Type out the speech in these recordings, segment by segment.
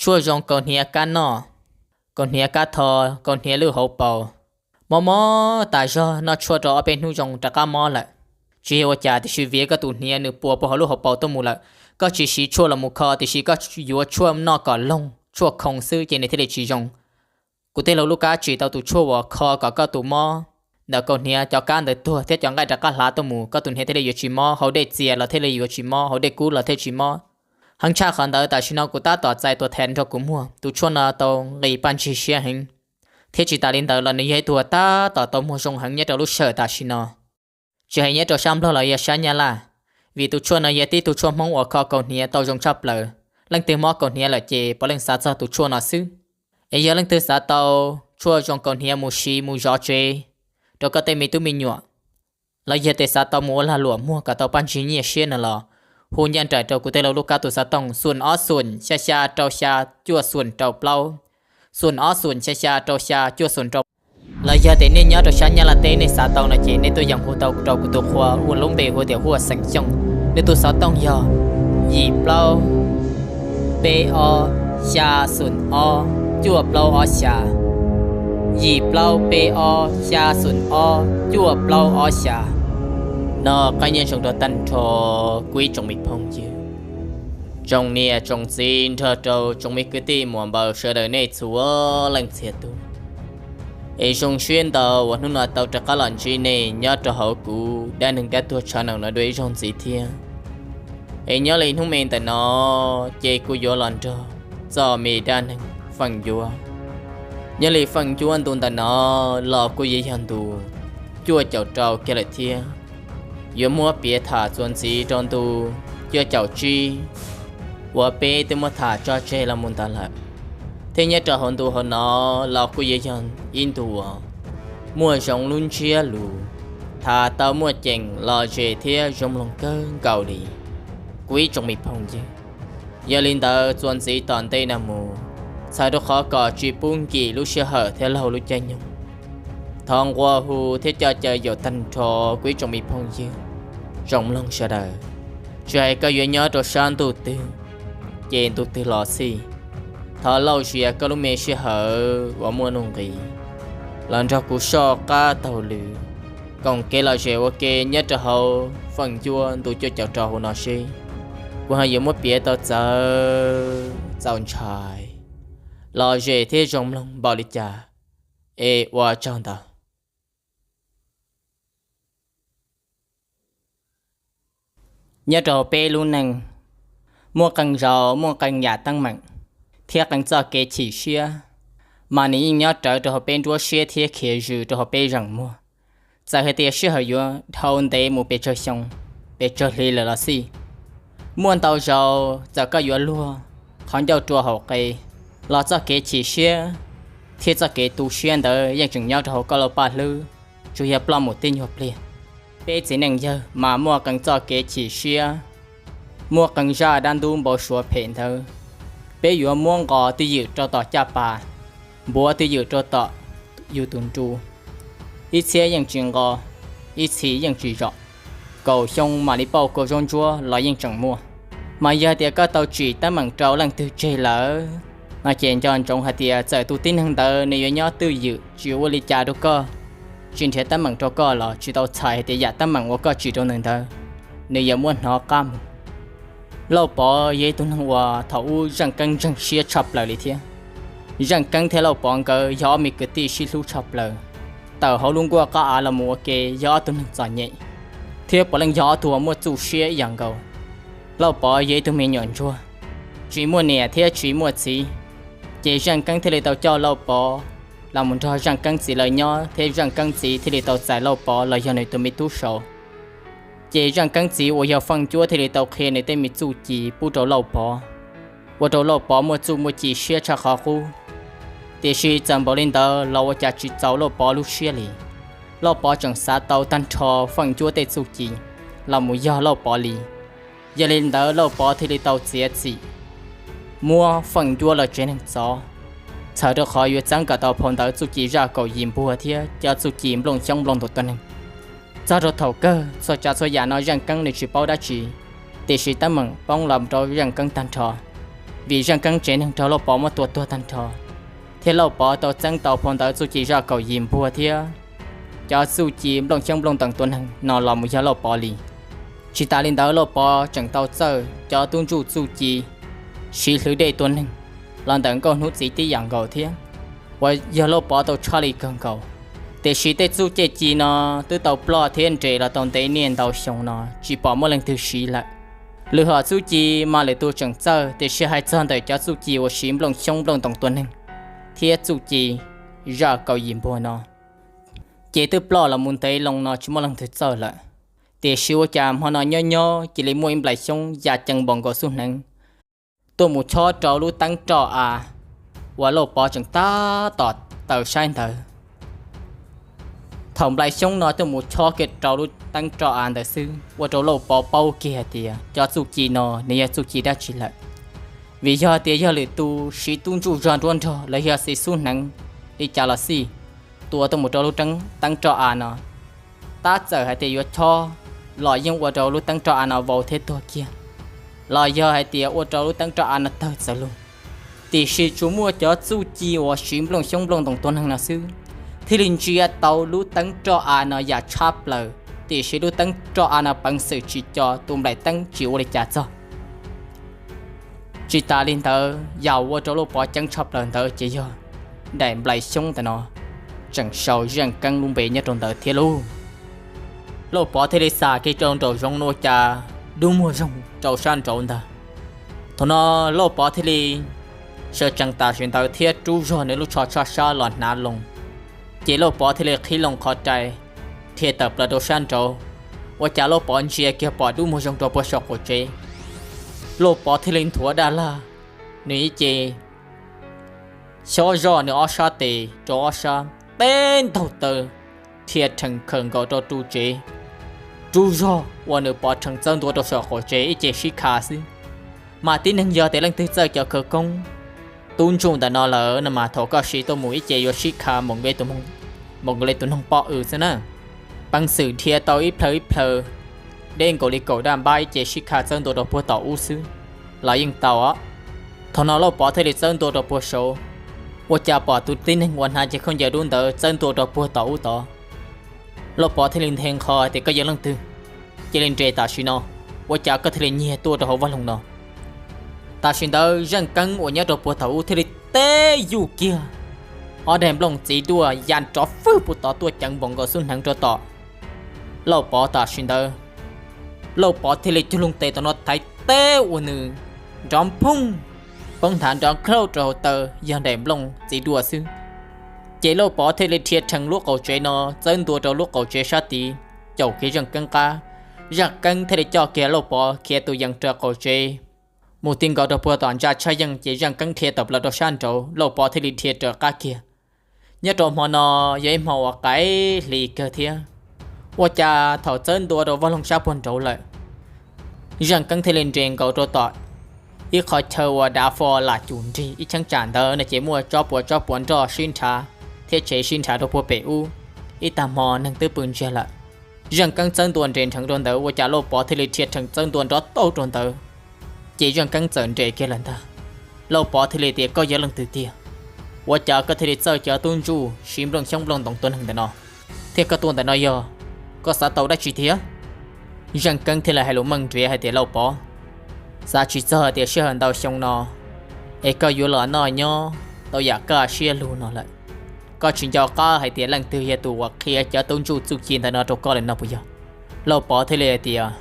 Tshuaj zoo kaus hniav kab noj, kaus hniav kab tho, kaus hniav lwj hauv paus. Mob mob tas zog, noj tshuaj rau ob peb hnub zoo rov qab mob lawm. Tsis yog ua cas, tiam sis vim koj tus hniav nws puas puag hauv lub hauv paus tuaj mus lawm. Koj tsis siv tshuaj los mus kho, tiam sis koj yuav tshuaj noj kom loog, tshuaj khoo xwb ces nws thiaj li tsis zoo. Kuv tej laug lub kab tsim tau tus tshuaj uas kho kom koj tus mob ntawm kaus hniav cov kab ntawd tuag thiab cov nqaij rov qab hlav tuaj mus, koj tus hniav thiaj li yuav tsis mob, hauv dej txias los thiaj li yuav tsis mob, hauv dej kub los thiaj tsis mob. Heev tshaj qhov ntawd, tam sim no kuv tab tom txais tuam thaiv nrog kuv muag. Tus tshuaj no tau nqis paj ntsig siab heev, thiab tsis tas li ntawd los nws yog ib tug uas tab tom tau muag zoo heev nyob rau lub sij hawm tam sim no. Tsis hais nyob rau sab Nplog los yog sab Nyab Laj, vim tus tshuaj no yog tib tug tshuaj Hmoob uas kho kaus hniav tau zoo tshaj plaws. Leej twg mob kaus hniav lawm ces puav leej xav txog tus tshuaj no xwb. Es yog leej twg xav tau tshuaj zoo kaus hniav mus siv mus zov tsev rau koj tej me tub me nyuam, los yog tias xav tau mus ua lag luam muag kom tau paj ntsig nyiaj siab no los hu ncaj nraim rau kuv tej laug lub kab tus xov tooj xoom ob xoom xya xya rau xya cuaj xoom rau plaub, xoom ob xoom xya xya rau xya cuaj xoom rau. Los yog tias nej nyob rau sab Nyab Laj teb nej xav tau no ces nej tuaj yeem hu tau rau kuv tus qhua uas lub npe hu tias Huaj Xeem Xyooj. Nws tus xov tooj yog yim plaub peb ob xya xoom ob cuaj plaub ob xya, yim plaub peb ob xya xoom ob cuaj plaub ob xya. Noj qab nyob zoo rau tag nrho kuv ib tsoom me phooj ywg, tsoom niam tsoom txiv nrog rau tsoom me kwv tij muam npaws sawv daws nej txhua leej txhia tus. Es zoo siab ntau uas hnub no tau rov qab los ntsib nej nyob rau hauv kuv dab neeg dab tuag tshav num no dua ib zaug ntxiv thiab. Es nyob li hnub me ntawm no ces kuv yuav los nrog txoj me dab neeg feem ncuab. Nyob li feem ncuab ntu ntawm no los kuj yuav yog ntu cuaj caum rau kiag lawm thiab. Yuav muab piav tham txuas ntxiv rau ntu cuaj caum tsib uas peb twb muab tham tso tseg los mus ntawd lawm. Thiab nyob rau hauv ntu hauv no los kuj yuav yog ib ntu uas muaj zoo lub ntsiab lus, tham tau muaj ceem lom zem thiab zoo mloog kawg nkaus li kuv ib tsoom me phooj ywg. Yog li ntawd txuas ntxiv tom ntej no mus, txhawm rau qhov kom tsis pub nkim lub sij hawm thiab laug lub caij nyoog, thov nqua hu thiab coj caw yaum tag nrho kuv ib tsoom me phooj ywg tsoom mloog sawv daws, tsis hais koj yuav nyob rau sab ntuj twg ces ntu twg los xij, thov lauj zias koj lub me sij hawm uas muaj nuj nqis los nrog kuv soj qab taug lw, koom kev lom zem ua ke nyob rau hauv feem ncuab ntu cuaj caum rau hauv no seb kuv ho yuav muab piav tau txawv txaus ntshai, lom zem thiab zoo mloog npaum li cas. Es ua tsaug ntau. Nyob rau hauv peb lub neej, muaj qee zaus muaj qee yam teeb meem thiab qee txoj kev chim siab, mas nws yeej nyob rawv rau hauv peb nruab siab thiab khiav zws rau hauv peb zeem muag. Txawm hais tias sij hawm yuav dhau ntev mus pes tsawg xyoo, pes tsawg hli lawm los xij, muaj ntau zaus txawm koj yuav luag qhov ncauj rua hauv qe los txoj kev chim siab thiab txoj kev tu siab ntawd yeej tseem nyob rau hauv koj lub paj hlwb, tsuas yog ploj mus tib nyuag pliag. Peb txiv neej yawg mas muaj qee txoj kev chim siab, muaj qee zaj dab ntub npau suav phem ntawd, peb yuav muab nqos twj ywm rau tom caj pas, npuav twj ywm rau tom yus tus nru. Ib txhiab yeej tsis nqos, ib txhis yeej tsis zom, kaum xyoo mam li pauj kua zaub ntsuab los yeej tseem muaj. Mas yog tias koj tau tsim teeb meem rau leej twg tseg lawm no ces nco ntsoov hais tias txawm tus tib neeg ntawd nws yuav nyob twj ywm tsis ua li cas rau koj, tsis nrhiav teeb meem rau koj los tsis tau txhais hais tias yam teeb meem uas koj tsim rau nws ntawd nws yuav muab hnov qab mus. Lauj Pov yog ib tug neeg uas thaum ub Zeej Keeb ntseeg siab tshaj plaws li thiab. Zeej Keeb thiab Lauj Pov nkawd yog ob me kwv tij sib hlub tshaj plaws, tawm hauv lub nkuaj qab av los mus ua ke yog ob tug neeg txom nyem, thiab puav leej yog ob tug uas muaj txuj siab ib yam nkaus. Lauj Pov yog ib tug me nyuam ntsuag, tsis muaj niam thiab tsis muaj txiv, ces Zeej Keeb thiaj li tau coj Lauj Pov los mus nrog Zeej Keeb txiv lawv nyob thiab Zeej Keeb txiv thiaj li tau txais Lauj Pov los yog nws tus me tub saud. Ces Zeej Keeb txiv uas yog Feej Cuab thiaj li tau qhia nws tej me txuj ci pub rau Lauj Pov, ua rau Lauj Pov muaj txuj muaj ci siab tshaj qhov qub. Tiam sis txawm npaum li ntawd los ua cas tsis txaus Lauj Pov lub siab li. Lauj Pov tseem xav tau tag nrho Feej Cuab tej txuj ci los mus yog Lauj Pov li. Yog li ntawd Lauj Pov thiaj li tau txiav txim muab Feej Cuab lawv tsev neeg txov, txhawm rau qhov yuav txeeb kom tau phau ntawv txuj ci zaj kaum yim npuag thiab cov txuj ci nplooj xyoob nplooj ntuag tuab neeg. Txog rau thaum kawg txhua tsav txhua yam no Zeej Keeb nws tsis paub dab tsi, tiam sis teeb meem poob los rau Zeej Keeb tag nrho. vim Zaj Keeb tsev neeg raug Lauj Pov muab tua tuag tag nrho, thiab Lauj Pov tau txeeb tau phau ntawv txuj ci zaj kaum yim npuag thiab cov txuj ci nplooj xyoob nplooj ntoos tua neeg no los mus yog Lauj Pov li. Tsis tas li ntawd Lauj Pov tseem tau txawj cov tub ntsuj txuj ci siv hlwv dej tua neeg los ntawm nkauj hnub txiv tib yam nkaus thiab, uas yog Lauj Pov tau tshaj li kawg nkaus. Tiam sis tej txuj ci no twb tau ploj thiab nres los tau ntev niaj ntau xyoo no tsis pom muaj leej twg siv lawm. Lwm hom txuj ci mas lwm tus tseem txawj, tiam sis hais txog ntawm cov txuj ci uas siv nplooj xyoob nplooj ntoos tua neeg thiab txuj ci zaj kaum yim npuag no ces twb ploj los mus ntev loo no tsis muaj leej twg txawj lawm. Tiam sis ua cas hmo no nyob nyob cia li muaj ib nplais xyoob ya ceev npaum nkaus xub hneev tuaj mus chob rau lub teeb roj av uas Lauj Pov tseem tab tom taws saib ntawd. Thaum nplais xyoob no tuaj mus chob kiag rau lub teeb roj av ntawd xwb ua rau Lauj Pov paub kiag hais tias cov txuj ci no nws yog txuj ci dab tsi lawm, vim yog tias yog lwm tus siv tub ntsuj zog nruab nrog los yog siv xub hneev li cas los xij tua tuaj mus rau lub teeb roj av no, tab txawm hais tias yuav chob los yeej ua rau lub teeb roj av no vau thiab tuag kiag, los yog hais tias ua rau lub teeb roj av no tawg txawv lug. Tiam sis tsuas muaj cov txuj ci uas siv nplooj xyoob nplooj ntoos tua neeg no xwb thiaj li ntsia tau lub teeb roj av no yam tshaj plaws, tiam sis lub teeb roj av no peev xwm tsis co, tus nplaim teeb tsis ua li cas txog. Tsis tas li ntawd yam ua rau Lauj Pov ceeb tshaj plaws ntawd ces yog daim nplais xyoob ntawm no tseem sau Zaj Keeb lub npe nyob rau ntawd thiab lauj. Lauj Pov thiaj li xam kiag rau nraum zoov no ua cas dub muag zoog rau sab nraud ntag. Thaum no Lauj Pov thiaj li sawv tsees tam sim ntawd thiab rub zog nws lub tsho tshaj sab los hnav loo, ces Lauj Pov thiaj li qhib loo qhov rai dhia tawm plaws rau sab nraud. Ua cas Lauj Pov ntsia kiag pom dub muag zoog rau puag saum qaum tsev, Lauj Pov thiaj li nthuav daj lag, nws ib ce xyob zoj nws ob sab tes rau ob sab, teb ntaug taw dhia rhees khawm nkaus rau ru tsev, rub zog ua nws pov rhees txawb ntua rau saum qaum tsev ib ce sib kha xwb. Mas tib neeg yog tias leej twg txawj cov khawv koob tub ntsuj ntawm no lawm no mas thaum koj siv tuaj mus ib ce yuav sib kha mus nkaus li tus noog poj w xwb na. Peev xwm dhia tau ib plhaw ib plhaw deb nkaus li kaum daj npab ib ce sib kha txawb ntua rau puag tom ub xwb los yeej tau os. Thaum no Lauj Pov thiaj li txawb ntua rau puag saud, ua cas pom tus tib neeg uas hnav cev khaub ncaws dub ntawd txawb ntua rau puag tom ub tod. Lauj Pov thiaj li nthe nqho tias koj yog leej twg, cia li nres tam sim no, ua cas koj thiaj li nyiag tuaj rau hauv vaj loog no. Tam sim ntawd Zaj Keeb uas nyob rau puag tom ub thiaj li teb yuj kiag ob daim nplooj txiv duaj ya nrov fwj puag tod tuaj ceev npaum nkaus xub hneev rau tom Lauj Pov tam sim ntawd. Lauj Pov thiaj li cuag loo tes tom no thaiv teb ua nws nrov nphooj, poob nthav nrov nklauj rau hauv taw yog daim nplooj txiv duaj xwb. Ces Lauj Pov thiaj li dhia rhees lub qaum tsev no txawb ntua rau lub qaum tsev sab tid, caum kiag Zaj Keeb qab. Zaj Keeb thiaj li coj kiag Lauj Pov khiav tus yees raws qaum tsev mus ti nkaus rau puag tom ntsa tshaj yeej, ces Zaj Keeb dhia tawm plaws rau sab nraud, Lauj Pov thiaj li dhia raws qab kiag. Nyob rau hmo no yog ib hmo uas qaim hli kawg thiab, ua cas thaum txawb ntua rau vaj loog sab puag nraud lawm, Zaj Keeb thiaj li nres nkaus rau tom ib qhov chaw uas dav fo lam cum nrig ib cheeb tsam ntawd no ces muaj tsob puas tsob puas nroj sib nrhav thiab tsev sib nrhav rau puag pem ub. Ib tag hmo neeg twb pw ntsiag lawm. Zaj Keeb txawb ntua nres nrheev rau ntawd ua cas Lauj Pov thiaj li dhia rhees txawb ntua nrov tauj rau ntawd, ces Zaj Keeb txawm nres kiag lawm ntag. Lauj Pov thiaj li tias koj yog leej twg tiag? Ua cas koj thiaj li txawj cov tub ntsuj siv nplooj xyoob nplooj ntoos tua neeg ntawm no, thiab koj tuaj ntawm no yog koj xav tau dab tsi tiag? Zaj Keeb thiaj li hais lus meej nriav hais tias Lauj Pov, xav tsis txog tias sij hawm ntau xyoo no es koj yuav los noj nyob tau yam kaj siab lug no lawm. Koj tsis nco qab hais tias leej twg yog tus uas qhia cov tub ntsuj txuj ci ntawm no rau koj lawm no puas yog? Lauj Pov thiaj li hais tias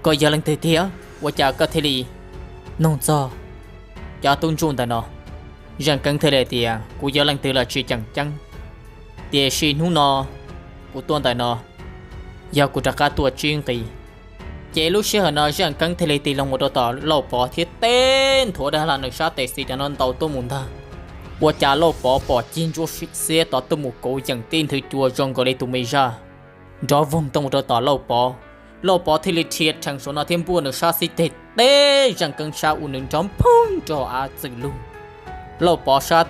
koj yog leej twg tiag ua cas koj thiaj li nug txog cov tub ntsuj ntawm no? Zaj Keeb thiaj li hais tias kuv yog leej twg los tsis tseem ceeb, tiam sis hnub no kuv tuaj ntawm no yog kuv rov qab tuaj tsib nqi. Ces lub sij hawm no Zaj Keeb thiaj li tig loo mus rau tom Lauj Pov thiab teb nthuav dag lag nws sab tes xis rau no ntaus tuaj mus ntag. Ua cas Lauj Pov pom cig ntsuab xiab tod tuaj mus kauv yeem tib nthwv cua zoo nkaus li tus me zaj nrov voog tuaj mus rau tom Lauj Pov. Lauj Pov thiaj li dhia rhees saum no thiab npuaj nws sab xib teg teb Zaj Keeb sab ua nws nrov nphooj rau av txwm lug. Lauj Pov sab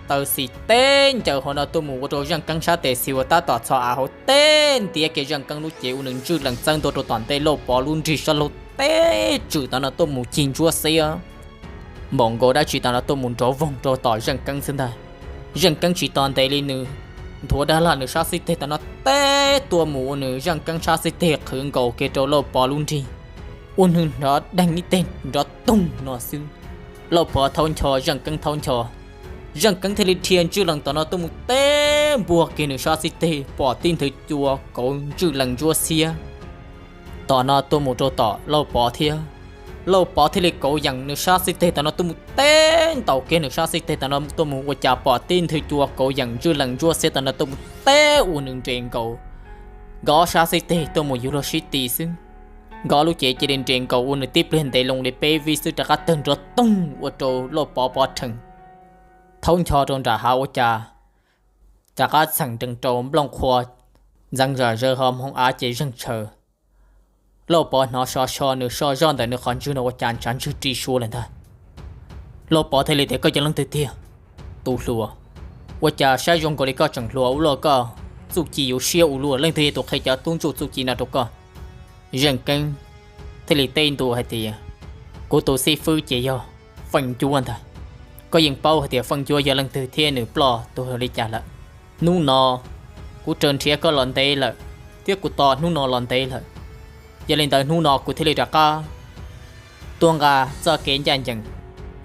taw xis teb ncaws hauv no tuaj mus ua rau Zaj Keeb sab tes xis uas tab tom txhos av hauv teb ntiav kiag Zaj Keeb lub cev ua nws ntswj lees txawb ntua rau tom ntej Lauj Pov lub nrig sab laug teb tswm tod no tuaj mus cig ntsuab xiab. npaum nkaus dab tsi tam no tuaj mus nrov voog rau tom Zeej Keeb xwb ntag. Zeej Keeb tsis tos ntev li nws nthuav dab laj nws sab xib teg tam no teb tuaj mus ua nws Zeej Keeb sab xib teg qhwv nkaus kiag rau Lauj Pov lub nrig, ua nws nrov deeg ib teg nrov toog no xwb. Lauj Pov thaub ncho, Zeej Keeb thaub ncho, Zeej Keeb thiaj li dhia ntswj lees tom no tuaj mus teb npuag kiag nws sab xib teg pom tib nthwv cua kauv ntswj lees ntsuab xiab tom no tuaj mus rau tom Lauj Pov thiab. Lauj Pov thiaj li kauv yees nws sab xib teg tom no tuaj mus teb ntaus kiag nws sab xib teg tom no tuaj mus ua cas pom tib nthwv cua kauv yees ntswj lees ntsuab xiab tom no tuaj mus teb ua nws nres nkaus, nkawd ob sab xib teg tuaj mus yuav luag sib ti xwb. Nkawd lub cev cia li nres nkaus ua nws tib pliag ntev loo li peb vib xwb rov qab tawg nrov toog ua rau Lauj Pov pov rhees thaub ncho rau nram hav ua cas rov qab txheem nrees rau nplooj qhua ntxeev zom zaws ho hmoov av ces zeeg tshaws. Lauj Pov hnov so so nws so zoj ntawm nws qhov ntswg no ua cas ntshav ntswg ri sua lawm ntag. Lauj Pov thiaj li tias, Koj yog leej twg tiag, tus hluas? Ua cas saib zoo nkaus li koj tseem hluas ua luaj, koj txuj ci yuav siab ua luaj, leej twg yog tus qhia cov tub ntsuj txuj ci no rau koj? Zeej Keeb thiaj li teb ntua hais tias, Kuv tus xib fwb ces yog Feej Ncuab ntag. Koj yeej paub hais tias Feej Ncuab yog leej twg thiab nws ploj tuag li cas lawm. Hnub no kuv raws nrhiav koj los ntev lawm, thiab kuv tos hnub no los ntev lawm. Yog li ntawd hnub no kuv thiaj li rov qab tuaj nqa txoj kev ncaj ncees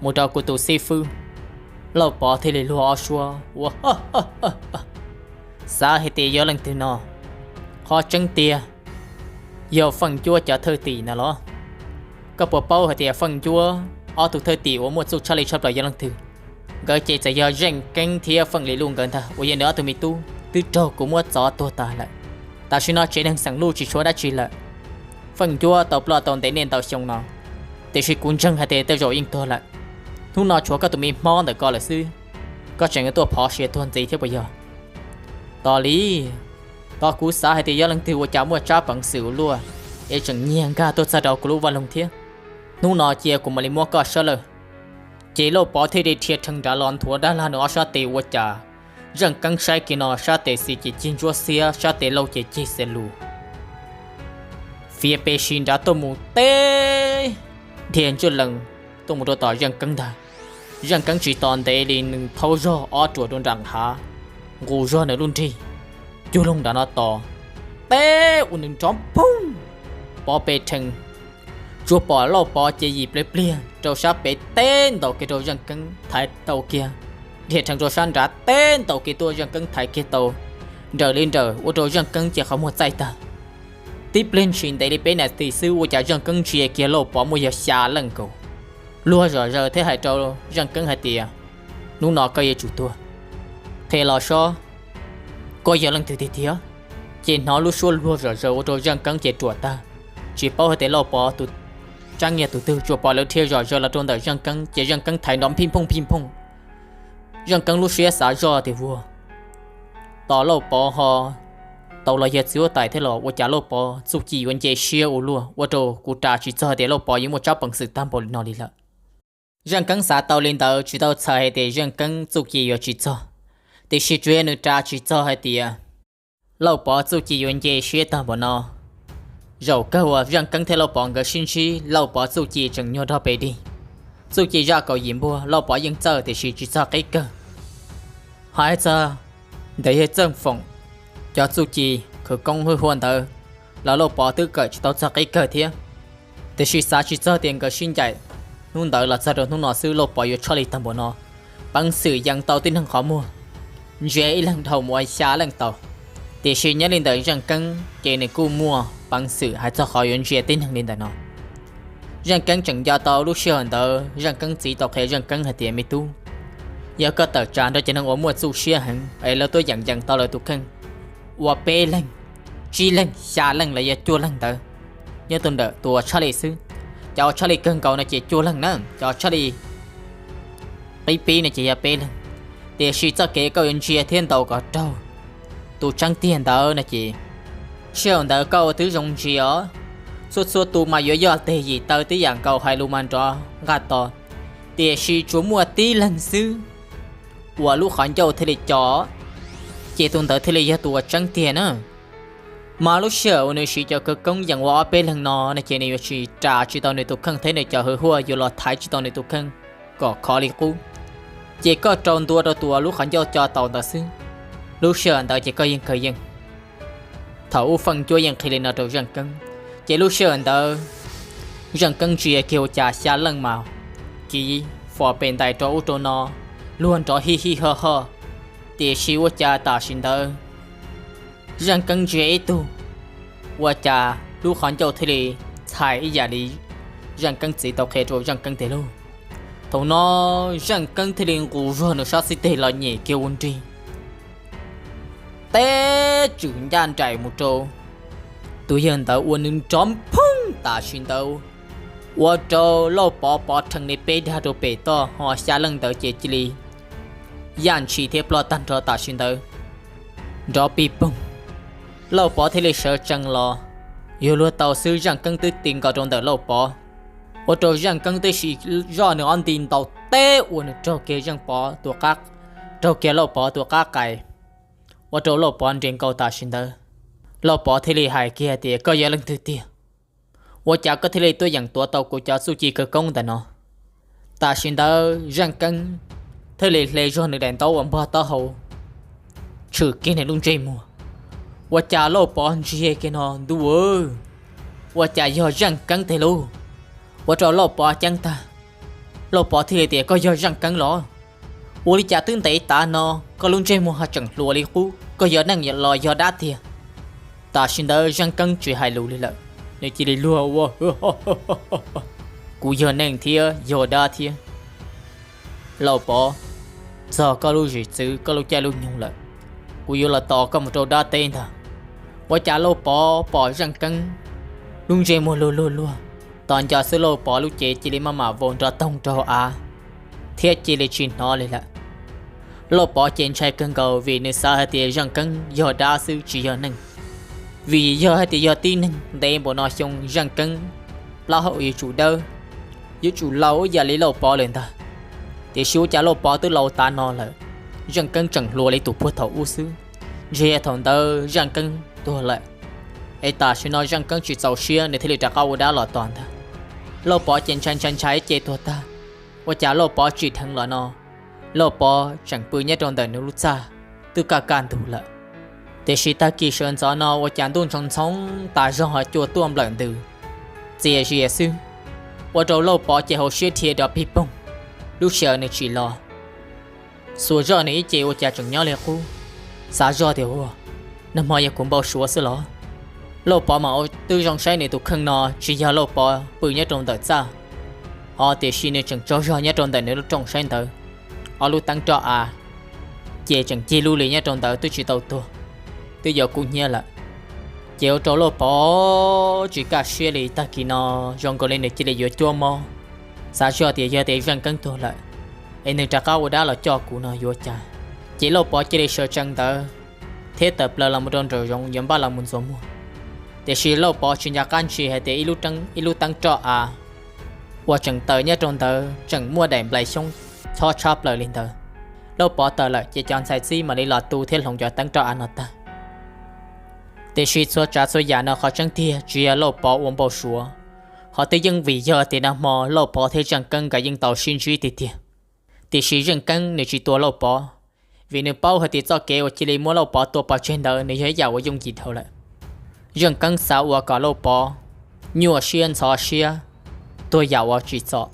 mus rau kuv tus xib fwb. Lauj Pov thiaj li luag ob suab ua xav hais tias yog leej twg no. Qhov tseeb tiag yog Feej Ncuab cov thwj tim na los? Koj puas paub hais tias Feej Ncuab ob tug thwj tim uas muaj txuj tshaj li tshaj plaws yog leej twg? Nkawd ces txawm yog Zeej Keeb thiab Feej Lis Luj nkawd ntag uas yog nws ob tug me tub twb raug kuv muab txov tuag tas lawm. Tam sim no tsev neeg xeem Luj tsis tshuav dab tsi lawm. Feej Ncuab tau ploj tau ntev niaj ntau xyoo no, tiam sis kuv ntseeg hais tias tej zaum yeej tuag lawm. Hnub no tshuav koj tus me hmob ntawm ko lawm xwb, koj tseem yuav tuaj phov sia tuag ntxiv thiab puas yog? Tos li, tos kuv xav hais tias yog leej twg ua cas muaj tsab peev xwm ua luaj es tseem nyiag nkag tuaj txog rau kuv lub vaj loog thiab. Hnub no cia kuv mam li muab koj sab lawm. Ces Lauj Pov thiaj li dhia rhees nrad los nthuav dab lag nws ob sab tes ua cas Zeej Keeb saib kiag no sab tes xis ces cig ntsuab xiab, sab tes laug ces cig xes lus, fiav pes si nrad tuaj mus teb dhia ntswj lees tuaj mus rau tom Zeej Keeb ntag. Zeej Keeb tsis tos ntev li nws thaub zog ob ruam rau nram hav, nqus zog nws lub nrig cuag loog nram no tos, teb ua nws nrov poog, pov pes rhees. Tsuas pom Lauj Pov ces yim pliag pliag rau sab pem teb ntaus kiag rau Zeej Keeb thaiv tau kiag, dhia rhees rau sab nrad teb ntaus kiag tuaj Zeej Keeb thaiv kiag tau nrawm li nrawm ua rau Zeej Keeb ces qhov muag txaij tag. Tib pliag ntshis ntev li peb nas this xwb ua cas Zeej Keeb ntsia kiag Lauj Pov muaj yog xya leej nkaus. Luag zom zaws thiab hais rau Zeej Keeb hais tias, Hnub no koj yuav tsum tuag. Qhia los sob, koj yog leej twg tiag tiag? Ces hnov lub suab luag zom zaws ua rau Zeej Keeb ces ruam tag, tsis paub hais tias Lauj Pov tus tseeb yog tus twg, tsuas pom lawv dhia zom zaws los rau ntawm Zeej Keeb ces Zeej Keeb thaiv nrov phij phooj phij phooj. Zeej Keeb lub siab xav zoj tias, Vuag, tos Lauj Pov ho tau los yog txiv huab tais thiab los ua cas Lauj Pov txuj ci yuav nce siab ua luaj ua rau kuv ras tsis txog tias Lauj Pov yuav muaj tsab peev xwm tag npaum li no li lawm. Zeej Keeb xav tau li ntawd tsis tau txhais hais tias Zeej Keeb txuj ci yuav tsis txog, tiam sis tsuas yog nws ras tsis txog hais tias Lauj Pov txuj ci yuav nce siab tag npaum no. Zaum kawg uas Zeej Keeb thiab Lauj Pov nkawd sib ntsib, Lauj Pov txuj ci tseem nyuag rog pes dig. Txuj ci zaj kaum yim npuag Lauj Pov yeej txawj tiam sis tsis txog qib kawg. Hais txog ntawm yawg Txawj Foom cov txuj ci khawv koob hwj huaj ntawd los Lauj Pov twb kawm tsis tau txog qib kawg thiab. Tiam sis xav tsis txog tias nkawd sib ncaim hnub ntawd los txog rau hnub no xwb Lauj Pov yuav tshaj li tag npaum no. Peev xwm yees tau tib neeg qhov muag, ntsia ib leeg dhau mus ua xya leej tau. Tiam sis nyob li ntawm Zeej Keeb ces nws kuj muaj peev xwm hais txog qhov yuav ntsia tib neeg li ntawm no. Zeej Keeb tseem nco tau lub sij hawm ntawd Zeej Keeb txiv tau qhia Zeej Keeb hais tias, Me tub, yog koj tawm tsam nrog cov neeg uas muaj txuj siab heev es lawv tuaj yeem yees tau lawv tus kheej ua peb leeg, tsib leeg, xya leej los yog cuaj leeg ntawd, nyob tus ntawm tus uas tshaj li xwb. Cov uas tshaj li kawg nkaus no ces cuaj leeg na, cov tshaj li qib pib no ces yog peb leeg. Tiam sis txoj kev koj yuav ntsia thiab ntaus kom raug tus tseeb tiag ntawd no ces sij hawm ntawd koj ua twb zoo ntsia os. Txhua txhua tus mas yuav yog teg yim taw tib yam nkaus, hais lus mas nrov nqaj to. Tiam sis tsuas muaj tib leeg xwb uas lub qhov ncauj thiaj li co, ces tus ntawd thiaj li yog tus uas tseeb tiag na. Mas lub sij hawm uas nws siv cov khawv koob yees ua ob peb leeg no no ces nws yuav tsis ras tsis tau nws tus kheej thiab nws cov hwj huaj yuav los thaiv tsis tau nws tus kheej. kom khov li qub, ces koj rau ntua rau tus uas lub qhov ncauj co tau ntawd xwb, lub sij hawm ntawd ces koj yeej kawg yeej. Thaum ub Feej Cuab yeej qhia li no rau Zaj Keeb, ces lub sij hawm ntawd Zaj Keeb ntsia kiag ua cas xya leej mas kiv fos pem ntais rau ub rau no, luag nrov hij hij ho ho. Tiam sis ua cas tam sim ntawd Zaj Keeb ntsia ib tug, ua cas lub qhov ncauj thiaj li txhais ib yam li Zaj Keeb txiv tau qhia rau Zaj Keeb tiag lauj. Thaum no Zaj Keeb thiaj li nqus zog nws sab xib teg los nyem kiag ua nrig teb tswm ncaj nraim mus rau tus yawg ntawd uas nws nrov phooj tam sim ntawd, ua rau Lauj Pov pov rhees li peb dag rau pem toj, ho xya leej ntawd ces cia li yaj ntshis thiab ploj tag nrho tam sim ntawd, nrov pig poog. Lauj Pov thiaj li sawv tsees los, yuav luag tau xwb Zaj Keeb twb ti nkaus rau ntawm Lauj Pov, ua rau Zaj Keeb tib si zoj nws ob nti ntaus teb ua nws raug kiag Zaj Pov tus qab, raug kiag Lauj Pov tus qab qais, ua rau Lauj Pov nres nkaus tam sim ntawd. Lauj Pov thiaj li hais kiag tias, koj yog leej twg tiag? Ua cas koj thiaj li tuaj yeem tuav tau kuv cov txuj ci khawv koob ntawm no? Tam sim ntawd Zaj Keeb thiaj li hle zog nws daim ntaub uas npog taub hau tshwm kiag nws lub ntsej muag. Ua cas Lauj Pov ntsia kiag no ntuj, ua cas yog Zaj Keeb tiag lauj? Ua rau Lauj Pov ceeb tag, Lauj Pov thiaj li tias, koj yog Zaj Keeb los? Ua li cas twb ntev tav no koj lub ntsej muag ho tseem hluas li qub, koj yog neeg los yog dab tiag? Tam sim ntawd Zaj Keeb tsis hais lus li lawm, nws cia li luag ua, kuv yog neeg thiab yog dab thiab. Lauj Pov, txog koj lub zim txwv koj lub caij lub nyoog lawm, kuv yuav los tos koj mus rau dab teb ntag. Ua cas Lauj Pov pom Zaj Keeb lub ntsej muag luag luag luag, tos nco xwb Lauj Pov lub cev cia li maj mam vau nrov toog rau av, thiab cia li tsis hnov li lawm. Lauj Pov ces ntshai kawg nkaus vim nws xav hais tias Zaj Keeb yog dab xwb tsis yog neeg. Vim yog hais tias yog tib neeg ntev npaum no xyoo Zaj Keeb plaub hau yuav tsum dawb, yuav tsum laus ib yam li Lauj Pov lawm ntag. Tiam sis ua cas Lauj Pov twb laus tav no lawm, Zaj Keeb tseem hluas li tus puag thaum ub xwb. Ntshe thaum ntawd Zaj Keeb tuag lawm, es tam sim no Zaj Keeb tsis txaus siab nws thiaj li rov qab ua dab los tos ntag. Lauj Pov ces ntshai ntshai ntshai ces tuag tag, ua cas Lauj Pov tsim dheev los no, Lauj Pov tseem pw nyob rau ntawm nws lub txaj, twb kaj kaj ntug lawm. Tiam sis tag kis sawv ntxov no ua cas ntuj ntsoov ntxhoo tas zog ho cua tuaj nplawm ntws txias zias xwb, ua rau Lauj Pov ces hauv siab dhia rov pig poog, lub sij hawm nws tsim los. Xuas zoj nws ib ce ua cas tseem nyob li qub, xav zoj tias, ua, nag hmo yog kuv npau suav xwb los? Lauj Pov mas ua twb zoo saib nws tus kheej no tsis yog Lauj Pov pw nyob rau ntawm txaj, ho tiam sis nws tseem tsaug zog nyob rau ntawm nws lub rooj saib ntawd, ob lub teeb roj av ces tseem cig lub li nyob rau ntawd twb tsis tau tuag, twb yuav kub hnyiab lawm. Ces ua rau Lauj Pov tsis kaj siab li, tag kis no zoo nkaus li nws cia li yuav cuab mob, xav zoj tias yog tias Zaj Keeb tuag lawm, es nws rov qab ua dab los coj kuv no yuav cas. Ces Lauj Pov cia li sawv tsees ntawd thiab tawm plaws los mus rau nraum zoov yuav npaj los mus ntxuav muag. Tiam sis Lauj Pov tsis nco qab ntsia hais tias ib lub teeb roj av uas tseem taws nyob rau ntawd tseem muaj daim nplais xyoob chob tshab plaws li ntawd. Lauj Pov tawm lawm ces cov ntxhais txib mam li los tu thiab hloov cov teeb roj av no tag. Tiam sis txhua tsav txhua yam no qhov tseeb tiag tsis yog Lauj Pov ua npau suav, qhov twb yeej vim yog tias nag hmo Lauj Pov thiab Zaj Keeb nkawd yeej tau sib ntsib tiag tiag. Tiam sis Zaj Keeb nws tsis tua Lauj Pov, vim nws paub hais tias txoj kev uas cia li muab Lauj Pov tua pov tseg ntawd nws yog ib yam uas yooj yim dhau lawm. Zaj Keeb xav ua kom Lauj Pov nyuaj siab ntxhov siab, tuag yam uas tsis txom,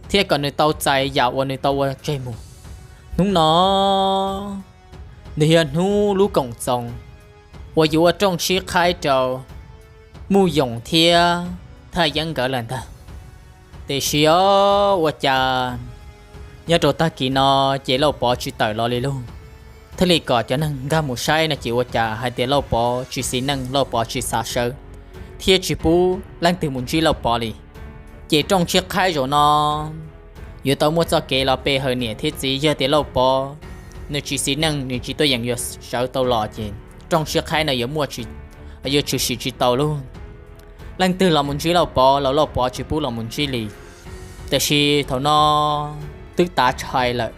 thiab kom nws tau txais yam uas nws tau ua tseg mus. Hnub no nws yog hnub lub koom txoos uas yuav ua rooj sib qhaib rau Muj Yoos thiab Thaj Yeeb nkawd lawm ntag. Tiam sis os, ua cas nyob rau tag kis no ces Lauj Pov tsis tawm los li lauj. Thiaj li kom cov neeg nkag mus saib no ces ua cas hais tias Lauj Pov tsis xis neej, Lauj Pov tsis xav sawv, thiab tsis pub leej twg mus ntsib Lauj Pov li. Ces rooj sib qhaib zaum no yuav tau muaj txoj kev los pe hawm niam thiab txiv, yog tias Lauj Pov nws tsis xis neej, nws tsis tuaj yeem yuav sawv tau los ces rooj sib qhaib no yuav muaj, yuav tshwm sim tsis tau lauj. Leej twg los mus ntsib Lauj Pov los Lauj Pov tsis pub los mus ntsib li. Tiam sis thaum no twb tav tshais lawm,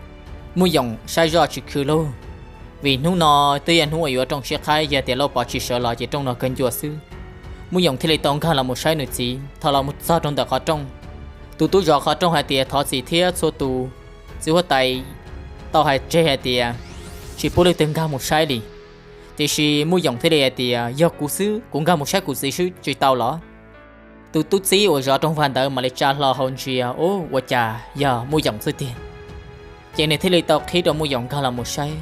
Muj Yoos saib zoj tsis khw lauj, vim hnub no twb yog hnub uas yuav rooj sib qhaib, yog tias Lauj Pov tsis sawv los ces rooj no kawg ncua xwb. Muj Yoos thiaj li tau nkag los mus saib nws txiv. Thaum los mus txog rau ntawm qhov rooj, tus tub zov qhov rooj hais tias thov txim thiab txhua tus Txiv huab tais tau hais tseg hais tias tsis pub leej twg nkag mus saib li. Tiam sis Muj Yoom thiaj li hais tias yog kuv xwb, kuv nkag mus saib kuv txiv xwb tsis tau los? Tus tub txib uas zov rooj vag ntawd mam li tsa hlo hau ntsia, ub, ua cas yog Muj Yoom xwb tiag. Ces nws thiaj li tau qhib rau Muj Yoom nkag los mus saib.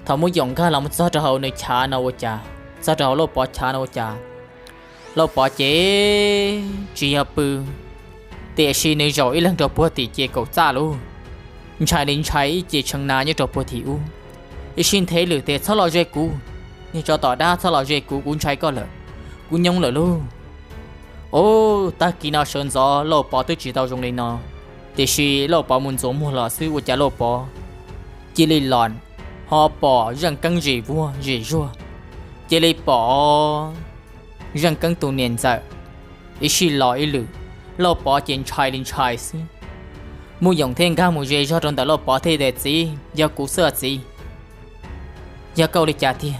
Thaum Muj Yoom nkag los mus txog rau hauv nws chav no ua cas, txog rau hauv Lauj Pov chav no ua cas, Lauj Pov ces tsis yog pw, tiam sis nws zaum ib leeg rau puag tim ces kaum txaj lauj, ntshai li ntshai ib ce tshee na nyob rau puag tim ub. Ib sij nthe lwm tias txhob los ze kuv, niag tsov tom dab txhob los ze kuv, kuv ntshai koj lawm, kuv nyoo lawm lauj. Ub, tag kis no sawv ntxov Lauj Pov twb tsis tau zoo li no, tiam sis Lauj Pov mus ntxuav muag los xwb ua cas Lauj Pov cia li los ho pom Zeej Keeb zem vuag zem zuag, cia li pom Zeej Keeb tus niam ntxawm ib sij los ib lwm, Lauj Pov ces ntshai li ntshai xwb. Muj Yoom thiaj nkag mus ze zog rau ntawm Lauj Pov thiaj tias, txiv, yog kuv xwb txiv. Yog koj ua li cas tiag?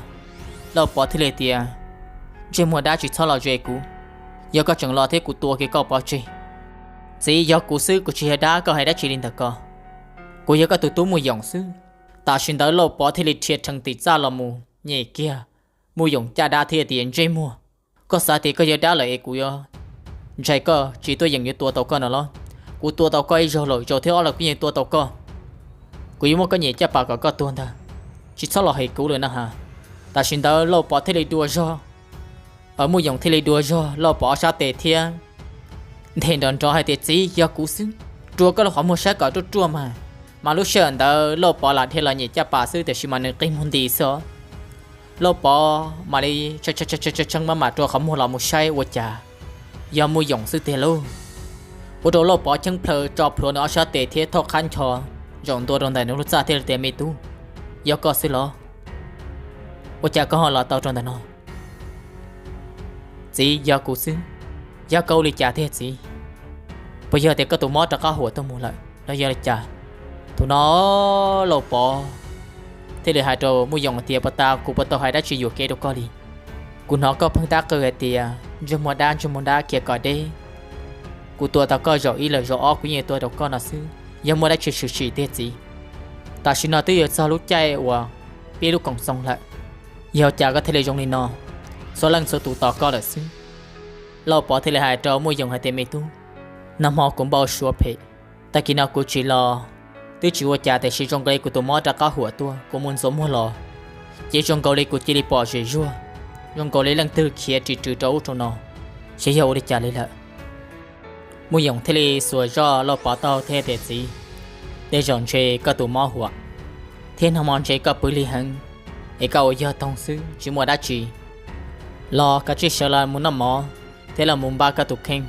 Lauj Pov thiaj li tias, ntsej muag dab tsis txhob los ze kuv, yog koj tseem los thiab kuv tua kiag koj pov tseg. Txiv, yog kuv xwb, kuv tsis yog dab, koj hais dab tsi li ntawm ko? Kuv yog koj tus tub Muj Yoom xwb. Tam sim ntawd Lauj Pov thiaj li rhia rhees tim txaj los mus nyem kiag Muj Yoom caj dab thiab tias, ntsej muag, koj xav tias koj yog dab lawm es kuv yuav ntshai koj tsis tuaj yeem yuav tua tau koj no los? Kuv tua tau koj ib zaug lawm, zaum thib ob los kuv yeej tua tau koj. Kuv yuav muab koj nyem caj pas kom koj tuag ntag, tsis txhob los hem kuv lawm na has. Tam sim ntawd Lauj Pov thiaj li dua zog, Muj Yoom thiaj li dua zog Lauj Pov ob sab tes thiab nthe nrov nrov hais tias, txiv, yog kuv xwb, rua koj lub qhov muag saib kom ruaj ruaj mas. Mas lub sij hawm ntawd Lauj Pov lam dhia los nyem caj pas xwb tiam sis mas nws qi muag nti xwb os. Lauj Pov mam li tshee maj mam rua qhov muag los mus saib ua cas yog Muj Yoom xwb tiag lauj. Ua rau Lauj Pov cheeb plhaw tso plhuav nws ob sab tes thiab thauj qab ncho zaum ntua rau ntawm nws lub txaj thiab tias, me tub, yog koj xwb los? Ua cas koj ho los tau rau ntawm no? Txiv, yog kuv xwb. Yog koj ua li cas tiag txiv? Puas yog tias koj tus mob rov qab huam tuaj mus lawm los yog li cas? Thaum no Lauj Pov thiaj li hais rau Muj Yoom tias, puas tas kuv puas tau hais dab tsi yuam kev rau koj li? Kuv hnov koj pheej tab qw hais tias ntsej muag dab, ntsej muag dab, khiav kom deb. Kuv tua tau koj zaum ib lawm, zaum ob kuv yeej tua rau koj no xwb, yog muaj dab tsi tshwm sim tiag txiv? Tam sim no twb yuav txog lub caij uas pib lub koom txoos lawm, yog cas koj thiaj li zoo li no? Txhua leej txhua tus tos koj lawm xwb. Lauj Pov thiaj li hais rau Muj Yoom hais tias, me tub, nag hmo kuv npau suav phem, tag kis no kuv tsis los twb tsis ua cas, tiam sis zoo nkaus li kuv tus mob rov qab huam tuaj, kuv mus ntxuav muag los ces zoo nkaus li kuv cia li pom zem zuag, zoo nkaus li leej twg khiav ris rws rau ub rau no, xyov yog ua li cas li lawm. Muj Yoom thiaj li xuas zoj Lauj Pov taub hau thiab tias, txiv, tej zaum ntshe koj tus mob huam, thiab nag hmo ntshe koj pw lig heev, es koj ua yog toog xwb tsis muaj dab tsi. Los kav tsij sawv los mus noj mov thiab los mus npaj koj tus kheej.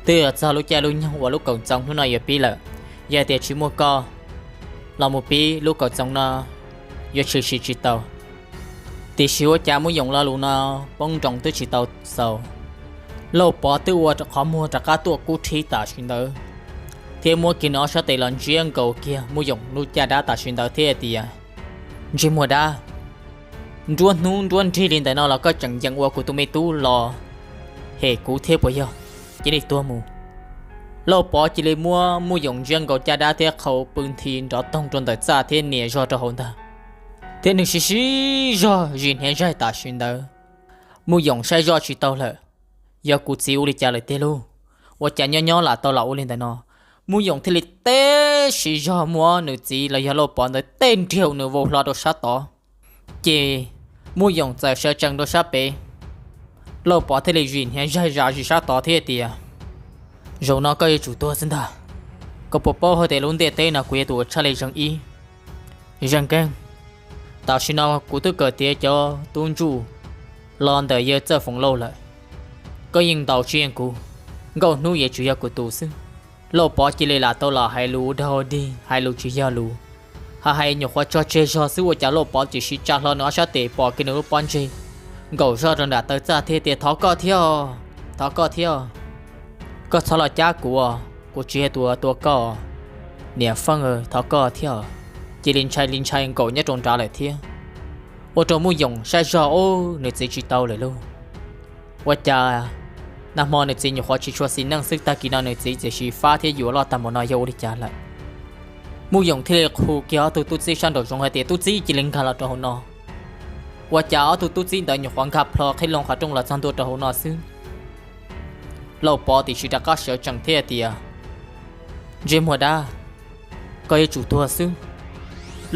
Twb yuav txog lub caij lub nyoog uas lub koom txoos hnub no yuav pib lawm, yog tias tsis muaj koj los mus pib lub koom txoos no yuav tshwm sim tsis tau. Tiam sis ua cas Muj Yoom lo lus no poob nroos twb tsis tau xaus, Lauj Pov twb ua qhov muag rov qab tuaj kub rhib tam sim ntawd, thiab muab kiag nws ob sab tes los ntsiab nkaus kiag Muj Yoom lub caj dab tam sim ntawd thiab tias, ntsej muag dab, nruab hnub nruab nrig li ntawm no los koj tseem yeem ua kuv tus me tub los hem kuv thiab puas yog? Cia li tuag mus. Lauj Pov cia li muab Muj Yoom ntsiab nkaus caj dab thiab qhau pw nthi nrov toog rau ntawm txaj thiab nias zog rau hauv ntag. Thiab nws siv siv zog zis hniav zaig tam sim ntawd. Muj Yoom saib zoj tsis tau lawm, yog kuv txiv ua li cas lawm tiag lauj? Ua cas nyob nyob lam tau los ua li ntawm no? Muj Yoom thiaj li teb siv zog muab nws txiv los yog Lauj Pov ntawd tej nriag nws vau hlo rau sab tod. Ces Muj Yoom txawm sawv tsees rau sab pem. Lauj Pov thiaj li zis hniav zaig zis sab tod thiab tias, zaum no koj yuav tsum tuag xwb ntag. Koj puas paub hais tias lub ntiaj teb no kuv yog tus uas tshaj li zeeg ib, zeeg keeb. Tam sim no kuv twb kawm tiav cov tub ntsuj los ntawm yawg Txawj Foom Lauj lawm. Koj yeej ntaus tsis yeej kuv, Nkauj Hnub yuav tsum yog kuv tus xwb. Lauj Pov cia li lam tau los hais lus ua dog ua dig, hais lus tsis yog lus, hais hais nyuam qhuav tso tseg zog xwb ua cas Lauj Pov tiam sis tsa hlo nws ob sab tes pom kiag nws lub pob ntseg nkaum zog rau nram taw txaj thiab tias, thov koj thiab, thov koj thiab. Koj txhob los cab kuv, kuv tsis yog tus tua koj, niam Feej, thov koj thiab. Cia li ntshai li ntshai nkaum nyob rau nrad lawm thiab. Ua rau Muj Yoom saib zog, ub, nws txiv tsis tau lawm lauj. Ua cas nag hmo nws txiv nyuam qhuav tsis tshua xis neej xwb, tag kis no nws txiv tiam sis fab thiab yuav loj tag npaum no yog ua li cas lawm? Muj Yoom thiaj li qhu kiag ob tug tub txib sab nraum zoov hais tias, Tub txib, cia li nkag los rau hauv no. Ua cas ob tug tub txib ntawd nyuam qhuav nkag plho qhib loo qhov rooj los txog ntua rau hauv no xwb, Lauj Pov tiam sis rov qab sawv tsees thiab tias, Ntsej muag dab, koj yuav tsum tuag xwb.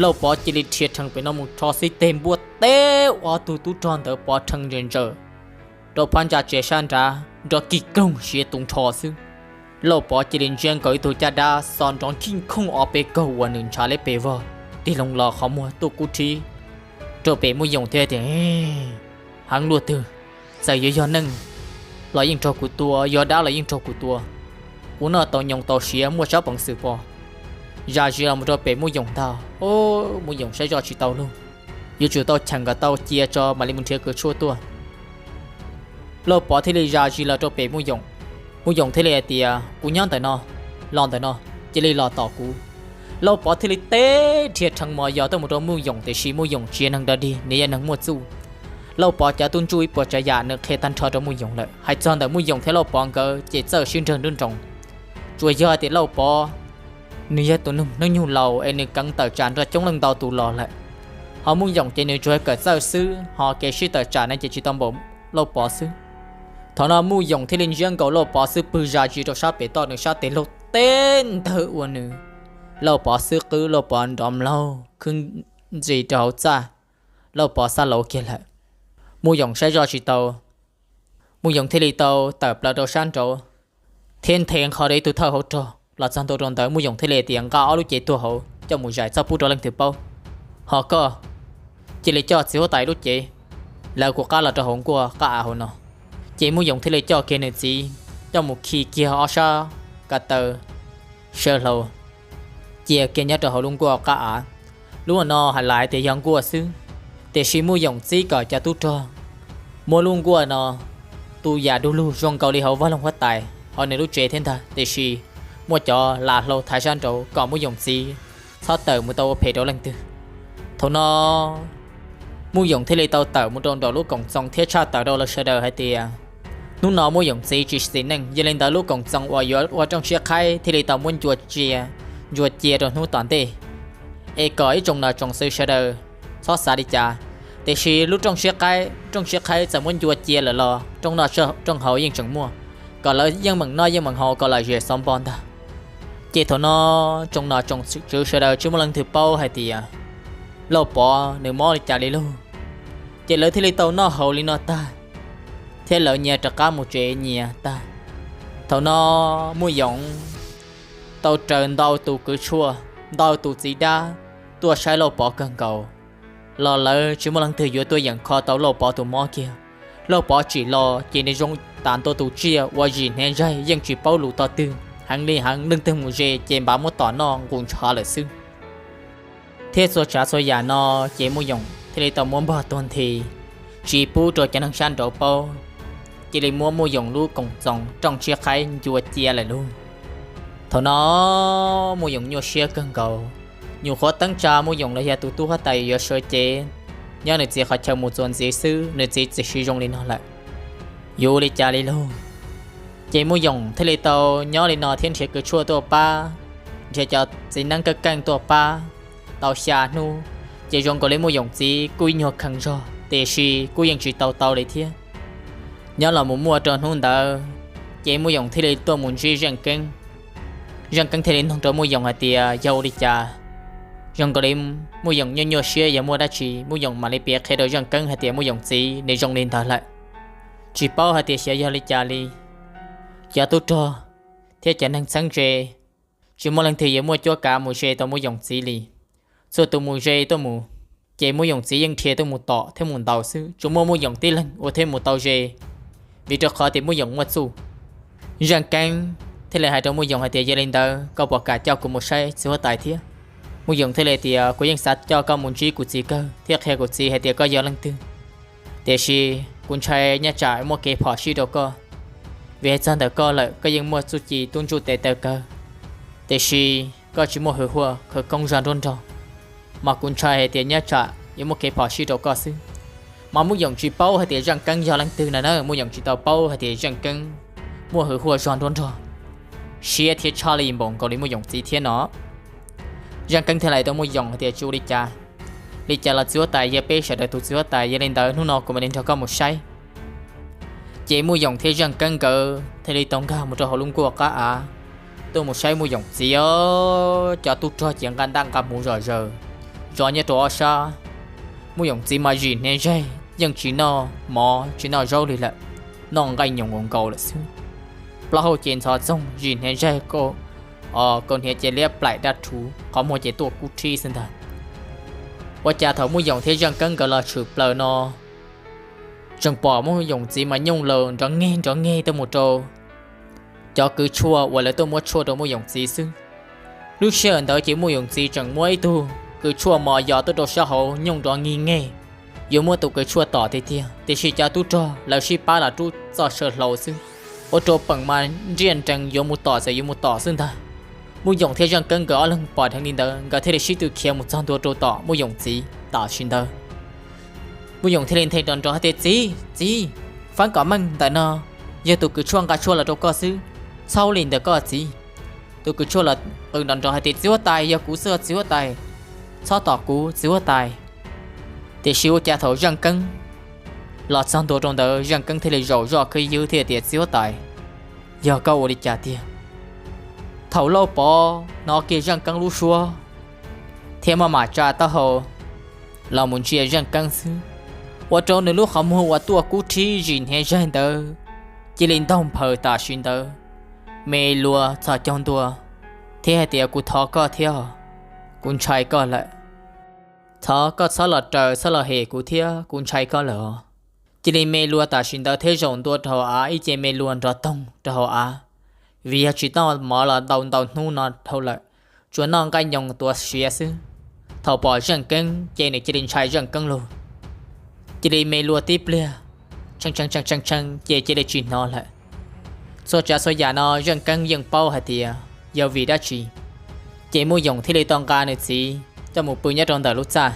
Lauj Pov cia li rhia rhees pem no mus rho xib teg npuaj teb ob tug tub rog ntawd pov rhees ntsaws ntsaws rau phab ntsa tsev sab nrad nrov kig koog siav tu nrho xwb. Lauj Pov cia li ntsiab nkaus ib tug caj dab xo nrov nkij khooj ob peb kaug uas nws ntshav liab pes vog tig loo los qhov muag tuaj kub rhib rau pem Muj Yoom thiab tias, Heev luaj twg, txawm yuav yog neeg los yeej raug kuv tua, yog dab los yeej raug kuv tua. Kuv noj tau nyoos tau siav muaj tsab peev xwm pom. Zam zis los mus rau pem Muj Yoom ntag, Muj Yoom saib zoj tsis tau lug, yuav tsum tau cheem kom tau cia tso mam li mus nrhiav kws tshuaj tuaj. Lauj Pov thiaj li zam zis los rau pem Muj Yoom. Muj Yoom thiaj li hais tias, Kuv nyob ntawm no, los ntawm no, cia li los tom kuv. Lauj Pov thiaj li teb rhia rhees mos yos tuaj mus rau Muj Yoom, tiam sis Muj Yoom tsis yog neeg dog dig, nws yog neeg muaj txuj. Lauj Pov cov tub ntsuj ib puas tsav yam nws qhia tag nrho rau Muj Yoom lawm. Hais txog ntawm Muj Yoom thiab Lauj Pov nkawd ces txawj sib nrawg nruab nroos. Tsuas yog tias Lauj Pov nws yog tus neeg hnub nyoog laus es nws keev tawm tsam nrog coob leej ntau tus los lawm, ho Muj Yoom ces nws tsuas kawm txawj xwb, ho kev sib tawm tsam no ces tsis tau npaum Lauj Pov xwb. Thaum no Muj Yoom thiaj li ntsiab nkaus Lauj Pov xwb pwg zam zis rau sab pem toj nws sab tes laug teb ntawg ua nws, Lauj Pov xwb qwb Lauj Pov nrov mlaug khwb ntxis rau hauv txaj, Lauj Pov xab lauv kiag lawm. Muj Yoom saib zoj tsis tau, Muj Yoom thiaj li tau tawm plaws rau sab nraud thiab nthe nqho rau ib tug thawj hauv rog los txog ntua rau ntawd. Muj Yoom thiaj li tias, Nqa ob lub cev tuag hauv coj mus zais txhob pub rau leej twg paub, ho koj cia li coj txiv huab tais lub cev lawv kuv qab los rau hauv nkuaj qab av hauv no. Ces Muj Yoom thiaj li coj kiag nws txiv coj mus khi kiag ob sab ko taw saw hlau cia kiag nyob rau hauv lub nkuaj qab av. Lub no hais lais tias yog nkuaj xwb, tiam sis Muj Yoom txib kom cov tub rog muab lub nkuaj no tu yam du lug zoo nkaus li hauv vaj loog huab tais hauv nws lub tsev thiab ntag, tiam sis muaj cov lam hlau thaiv sab nraud kom Muj Yoom txiv txhob tawm mus tau ua phem rau leej twg. Thaum no Muj Yoom thiaj li tau tawm mus rau nraum lub koom txoos thiab tshaj tawm rau lawv sawv daws hais tias, hnub no Muj Yoom txiv tsis xis neej, yog li ntawd lub koom txoos uas yuav ua rooj siab qhaib thiaj li tau muab ncua cia, ncua cia rau hnub tom ntej, es kom ib tsoom nom tsoom tswv sawv daws txhob xav li cas. Tiam sis lub rooj siab qhaib, rooj siab qhaib txawm muab ncua cia lawm los rooj noj rooj haus yeej tseem muaj, kom lawv yeej meem noj yeej meem haus kom lom zem xov npo ntag. Ces thaum no tsoom nom tsoom tswv sawv daws tsis muaj leej twg paub hais tias Lauj Pov nws mob li cas li lauj. Ces lawv thiaj li tau noj haus li no tag, thiab lawv nyias rov qab mus tsev nyias tag. Thaum no Muj Yoom tau raws ntau tus kws tshuaj, ntau tus txiv dab tuaj saib Lauj Pov kawg nkaus, los lawv tsis muaj leej twg yuav tuaj yeem kho tau Lauj Pov tus mob kiag. Lauj Pov tsim los ces nws zoo tam ntua tus tsiaj uas zim hniav zaig yeej tsis paub lus tog twg, heev li heev, leej twg mus ze ces npav muab tom noj nqus ntshav lawm xwb. Thiab txhua tsav txhua yam no ces Muj Yoom thiaj li tau muab npog tuag nthi, tsis pub rau cov neeg sab nraud paub, cia li muab Muj Yoom lub koom txoos rooj siab qhaib ncua cia lawm lauj. Thaum no Muj Yoom nyuaj siab kawg nkaus, nyuam qhuav teeb tsa Muj Yoom los yog tus tub huab tais yuav sawv cev nyob nws txiv qhov chaw mus txuas ntxiv xwb, nws txiv txawm siv zoo li no lawm, yuav ua li cas li lauj. Ces Muj Yoom thiaj li tau nyob li no thiab nrhiav kws tshuaj tuaj pab, nrhiav cov txiv neeb keej keej tuaj pab tau xya hnub, ces zoo nkaus li Muj Yoom txiv kuj ib nyuag kheev zog, tiam sis kuj yeej tsis tau tau li thiab. Nyob los mus muaj rau hnub ntawd, ces Muj Yoom thiaj li tuaj mus ntsib Zeej Keeb. Zeej Keeb thiaj li nug rau Muj Yoom hais tias yog ua li cas. Zoo nkaus li Muj Yoom nyuaj nyuaj siab yog muaj dab tsi, Muj Yoom mam li piav qhia rau Zeej Keeb hais tias Muj Yoom txiv nws zoo li ntawd lawm, tsis paub hais tias xyov yog li cas li. Cov tub rog thiab cov neeg txheeb ze tsis muaj leej twg yuav muaj cuab kav mus ze tau Muj Yoom txiv li. Txhua tus mus ze tuaj mus, ces Muj Yoom txiv yeej dhia tuaj mus tom thiab mus ntaus xwb, tsuas muaj Muj Yoom tib leeg uas thiaj mus tau ze, vim rau qhov tias Muj Yoom muaj txuj. Zeej Keeb thiaj li hais rau Muj Yoom hais tias yog li ntawd koj puas kam coj kuv mus saib txiv huab tais thiab? Muj Yoom thiaj li tias kuv yeej xav coj koj mus ntsib kuv txiv kawg thiab qhia kuv txiv hais tias koj yog leej twg, tiam sis kuv ntshai nyob tsam muaj kev phom sij rau koj, vim hais txog ntawm koj lawm koj yeej muaj txuj ci tub ntsuj tes taw kawg, tiam sis koj tsis muaj hwj huaj khawv koob zog nruab nrog, mas kuv ntshai hais tias nyob tsam yuav muaj kev phom sij rau koj xwb. Mas Muj Yoom tsis paub hais tias Zeej Keeb yog leej twg na na, Muj Yoom tsis tau paub hais tias Zeej Keeb muaj hwj huaj zog nruab nrog siab thiab tshaj li npaum nkaus li Muj Yoom txiv thiab no. Zeej Keeb thiaj hais rau Muj Yoom hais tias, tsis ua li cas, li cas los txiv huab tais yog peb sawv daws tus txiv huab tais, yog li ntawd hnub no kuv mam li nrog koj mus saib. Ces Muj Yoom thiab Zeej Keeb nkawd thiaj li tau nkag mus rau hauv lub nkuaj qab av, tuaj mus saib Muj Yoom txiv os, cov tub rog ces nqa ntaj nqa hmuv zom zaws zov nyob rau ob sab. Muj Yoom txiv mas zim hniav zaig yeej tsis noj mov tsis noj zaub li lawm, noj nqaij nyoos nkaus nkaus lawm xwb. Plaub hau ces ntxhov txoog, zim hniav zaig, kaus hniav ces liab plaim dab rhuv, qhov muag ces tuaj kub rhib xwb ntag. Ua cas thaum Muj Yoom thiab Zeej Keeb nkawd los tshwm plaws no, tseem pom Muj Yoom txiv mas nyooj laws nrov ngeg nrov ngeg tuaj mus rau cov kws tshuaj uas lawv tuaj muab tshuaj rau Muj Yoom txiv xwb. Lub sij hawm ntawd ces Muj Yoom txiv tseem muab ib tug kws tshuaj mos yos tuaj rau sab hauv nyooj nrov ngig ngeg, yuav muab tus kws tshuaj tom tiag tiag, tiam sis cov tub rog lawv sib pab los rub txoj saw hlau xwb, ua rau peem mas nriaj nrees yuav mus tom txawm yuav mus tom xwb ntag. Muj Yoom thiab Zeej Keeb nkawd ob leeg pom dheev li ntawd nkawd thiaj li sib tw khiav mus txog ntua rau tom Muj Yoom txiv tam sim ntawd. Muj Yoom thiaj li nthe nrov nrov hais tias, txiv, txiv, faab kom meej, ntawm no yog tus kws tshuaj nqa tshuaj los rau koj xwb, txhob ua li ntawd koj txiv. Tus kws tshuaj los qw nrov nrov hais tias, txiv huab tais, yog kuv xwb txiv huab tais, txhob tom kuv txiv huab tais. Tiam sis ua cas thaum Zeej Keeb los txog ntua rau ntawd Zeej Keeb thiaj li zaum zoj khwb ywb thiaj tias, txiv huab tais, yog koj ua li cas tiag? Thaum Lauj Pov hnov kiag Zeej Keeb lub suab thiab maj mam tsa taub hau los mus ntsia Zeej Keeb xwb, ua rau nws lub qhov muag uas tuaj kub rhib zim hniav zaig ntawd cia li ntaug nphaws tam sim ntawd, me luas txhos caug ntua thiab hais tias, kuv thov koj thiab, kuv ntshai koj lawm. Thov koj txhob los raws txhob los hem kuv thiab, kuv ntshai koj lawm os. Cia li me luas tam sim ntawd thiab zaum ntua rau hauv av, ib ce me luas nrov toog rau hauv av, vim yog tsis noj mov los ntau ntau hnub no dhau lawm, tsuas noj nqaij nyoos tuav siav xwb. Thaum pom Zeej Keeb ces nws cia li ntshai Zeej Keeb lug, cia li me luas tib pliag, tshee tshee tshee tshee ces cia li tsis hnov lawm. Txhua tsav txhua yam no Zeej Keeb yeej paub hais tias yog vim dab tsi, ces Muj Yoom thiaj li tau nqa nws txiv coj mus pw nyob rau ntawm lub txaj.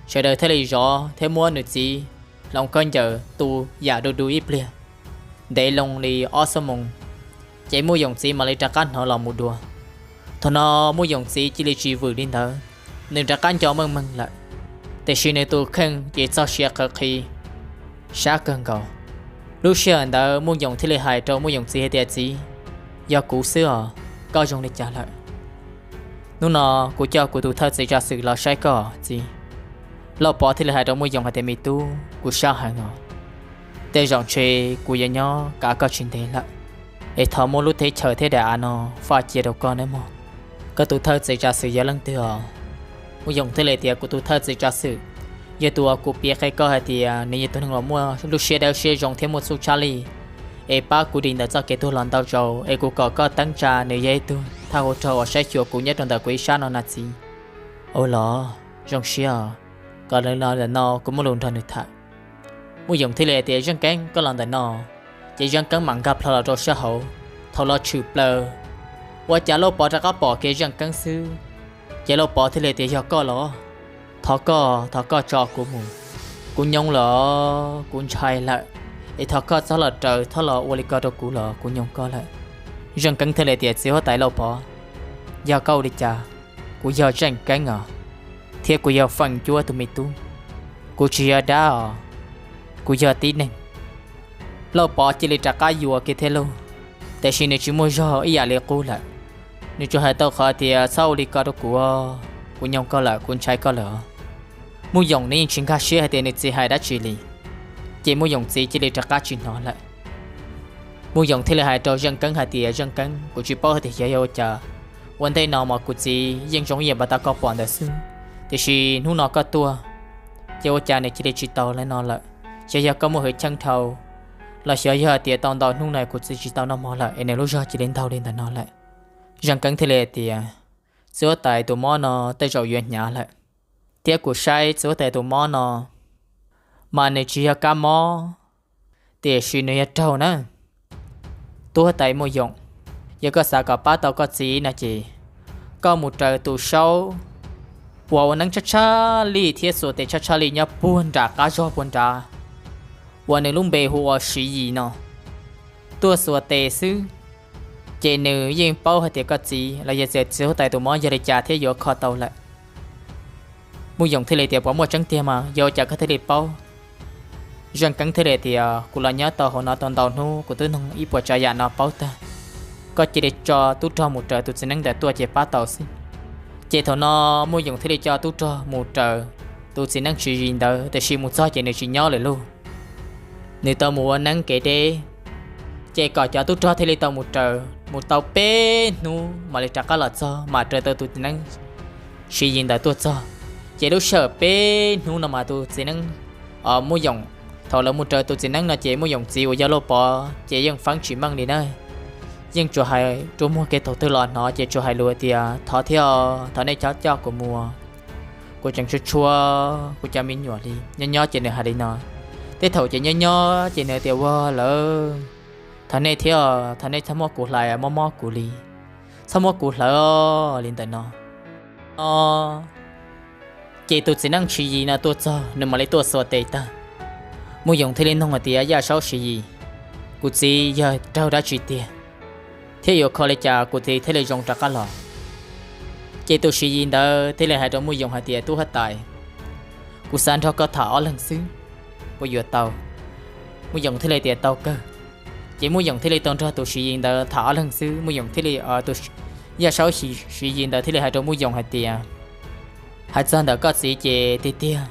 Sawv daws thiaj li zov thiab muab nws txiv hloov khaub ncaws tu yam du du ib pliag, ntev loo li ob xuab moos, ces Muj Yoom txiv mam li rov qab hnov los mus dua. Thaum no Muj Yoom txiv cia li tsis vwm li ntawd, nws rov qab nco meej meej lawm, tiam sis nws tus kheej ces txog siav qhawv qhi sab kawg nkaus. Lub sij hawm ntawd Muj Yoom thiaj li hais rau Muj Yoom txiv hais tias, txiv, yog kuv xwb os, koj zoo li cas lawm? Hnub no kuv coj kuv tus thawj txiv tsav xwm los saib koj txiv. Lauj Pov thiaj li hais rau Muj Yoom hais tias, me tub, kuv sab heev os, tej zaum ntshe kuv yuav nyob kav koj tsis ntev lawm, es thov muab lub teb chaws thiab daim av no faj cia rau koj nawb mog. Koj tus thawj txiv tsav xwm yog leej twg os? Muj Yoom thiaj li tias, kuv tus thawj txiv tsav xwm yog tus uas kuv piav qhia koj hais tias nws yog tus neeg uas muaj lub siab dawb siab zoo thiab muaj txuj tshaj lij, es pab kuv dim ntawm txoj kev tuag los ntau zaus, es kuv kom koj teeb tsa nws yog ib tug thawj hauv rog uas saib xyuas kuv nyob rau ntawm kuv ib sab no na txiv. Ua los zoo siab os, kom li no ntawm no kuv muaj lus nrog nws tham. Muj Yoom thiaj li hais tias, Zeej Keeb, koj los ntawm no. Ces Zeej Keeb mam nkag plho los rau sab hauv. Thaum los tshwm plaws, ua cas Lauj Pov rov qab pom kiag Zeej Keeb xwb, ces Lauj Pov thiaj li tias, yog koj los? Thov koj, thov koj tso kuv mus, kuv nyoog lawm, kuv ntshai lawm, es thov koj txhob los raws txhob los ua li ko rau kuv lawm, kuv nyoog koj lawm. Zeej Keeb thiaj li tias, txiv huab tais Lauj Pov, yog koj ua li cas? Kuv yog Zeej Keeb os, thiab kuv yog Feem Cuab tus me tub, kuv tsis yog dab os, kuv yog tib neeg. Lauj Pov cia li rov qab yuam kiag thiab lauj, tiam sis nws tsis muaj zog ib yam li qub lawm. Nws tsuas hais tau qhov tias, txhob ua li ko rau kuv, kuv nyoog koj lawm, kuv ntshai koj lawm os. Muj Yoom nws yeej tsis nkag siab hais tias nws txiv hais dab tsi li, ces Muj Yoom txiv cia li rov qab tsis hnov lawm. Muj Yoom thiaj li hais rau Zeej Keeb hais tias, Zeej Keeb, kuv tsis paub hais tias xyov yog ua cas, ua ntej no mas kuv txiv yeej zoo ib yam npaum li koj pom ntawd xwb, tiam sis hnub no koj tuaj, ces ua cas nws cia li tsis tau li no lawm? Xyov yog koj muaj hwj chim dhau, los xyov yog tias tau ntau hnub no kuv txiv tsis tau noj mov lawm es nws lub zog cia li ntaug li ntawm no lawm. Zeej Keeb thiaj li hais tias, txiv huab tais, tus mob no tej zaum yuav hnyav lawm, thiab kuv saib txiv huab tais tus mob no mas nws tsis yog kab mob, tiam sis nws yog raug na. Tub huab tais Muj Yoom, yog koj xav kom pab tau koj txiv no ces koj mus raws tus saub uas ua neeb tshaj tshaj lij thiab xuas tes tshaj tshaj lij nyob puag nram qab zog puag nrad, uas nws lub npe hu ua Siv Yis no, tuaj xuas tes xwb, Ces nws yeej paub hais tias koj txiv los yog txiv huab tais tus mob yog li cas thiab yuav kho tau lawm. Muj Yoos thiaj li tias, puas muaj tseeb tiag mas, yog ua cas koj thiaj li paub? Zeej Keeb thiaj li tias, kuv los nyob tau hauv no tau ntau hnub, kuv twb nug ib puas tsav yam no paub tag. Koj cia li tso tub rog mus raws tus txiv neeb ntawd tuaj ces pab tau xwb. Ces thaum no Muj Yoos thiaj li coj tub rog mus raws tus txiv neeb Siv Yis ntawd, tiam sis mus txog ces nws tsis nyob lawm lauj. Nws tau mus ua neeb kev deb. Ces kom cov tub rog thiaj li tau mus raws, mus tau peb hnub mam li rov qab los txog, mam raws tau tus txiv neeb Siv Yis ntawd tuaj txog. Ces lub sij hawm peb hnub no mas tus txiv neeb Muj Yoos, thaum lawv mus raws tus txiv neeb no ces Muj Yoos txiv uas yog Lauj Pov ces yeej feeb tsis meej li na. Yeej tsuas hais rua muag kev thaum twg los hnov ces tsuas hais lus tias, thov thiab, thov nej coj kuv mus, kuv tseem tshua tshua kuv cov me nyuam li. Nyob nyob ces nws hais li no, tej thaum ces nyob nyob ces nws tias, ua lawm, thov nej thiab, thov nej txhob muab kuv hlais, mob mob kuv li, txhob muab kuv hlawv li ntawm no. Ces tus txiv neeb Siv Yis no tuaj txog, nws mam li tuaj xuas tes tag. Muj Yoos thiaj li nug hais tias, Yaj Saub Siv Yis, kuv txiv yog raug dab tsi tiag, thiab yuav kho li cas kuv txiv thiaj li zoo rov qab los? Ces tus Siv Yis ntawd thiaj li hais rau Muj Yoos hais tias, tub huab tais, kuv xav nrog koj tham ob leeg xwb, puas yuav tau? Muj Yoos thiaj li tias, tau kawg. Ces Muj Yoos thiaj li tau nrog tus Siv Yis ntawd tham ob leeg xwb, Muj Yoos thiaj li, Yaj Saub Siv Yis ntawd thiaj li hais rau Muj Yoos hais tias, hais txog ntawm koj txiv ces tiag tiag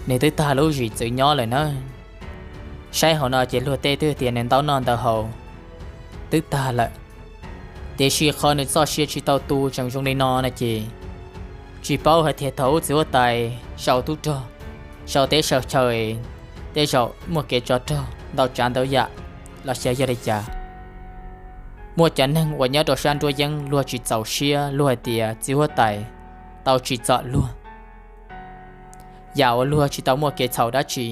nws twb tag lub zim txwv nyob lawm na. Saib hauv no ces luag tej twb tias nws ntaub noj ntawv haus twb tag lawm, tiam sis qhov nws txoj sia tsis tau tu tseem zoo li no no ces tsis paub hais tias thaum ub txiv huab tais sau tub rog, sau teb sau chaw, tej zaum muaj kev tsov rog ntau tsav ntau yam los xyov yog li cas. Muaj cov neeg uas nyob rau sab nruab yeeb luag tsis txaus siab, luag hais tias txiv huab tais tau tsim txom luag, yam uas luag tsis tau muaj kev txhaum dab tsi.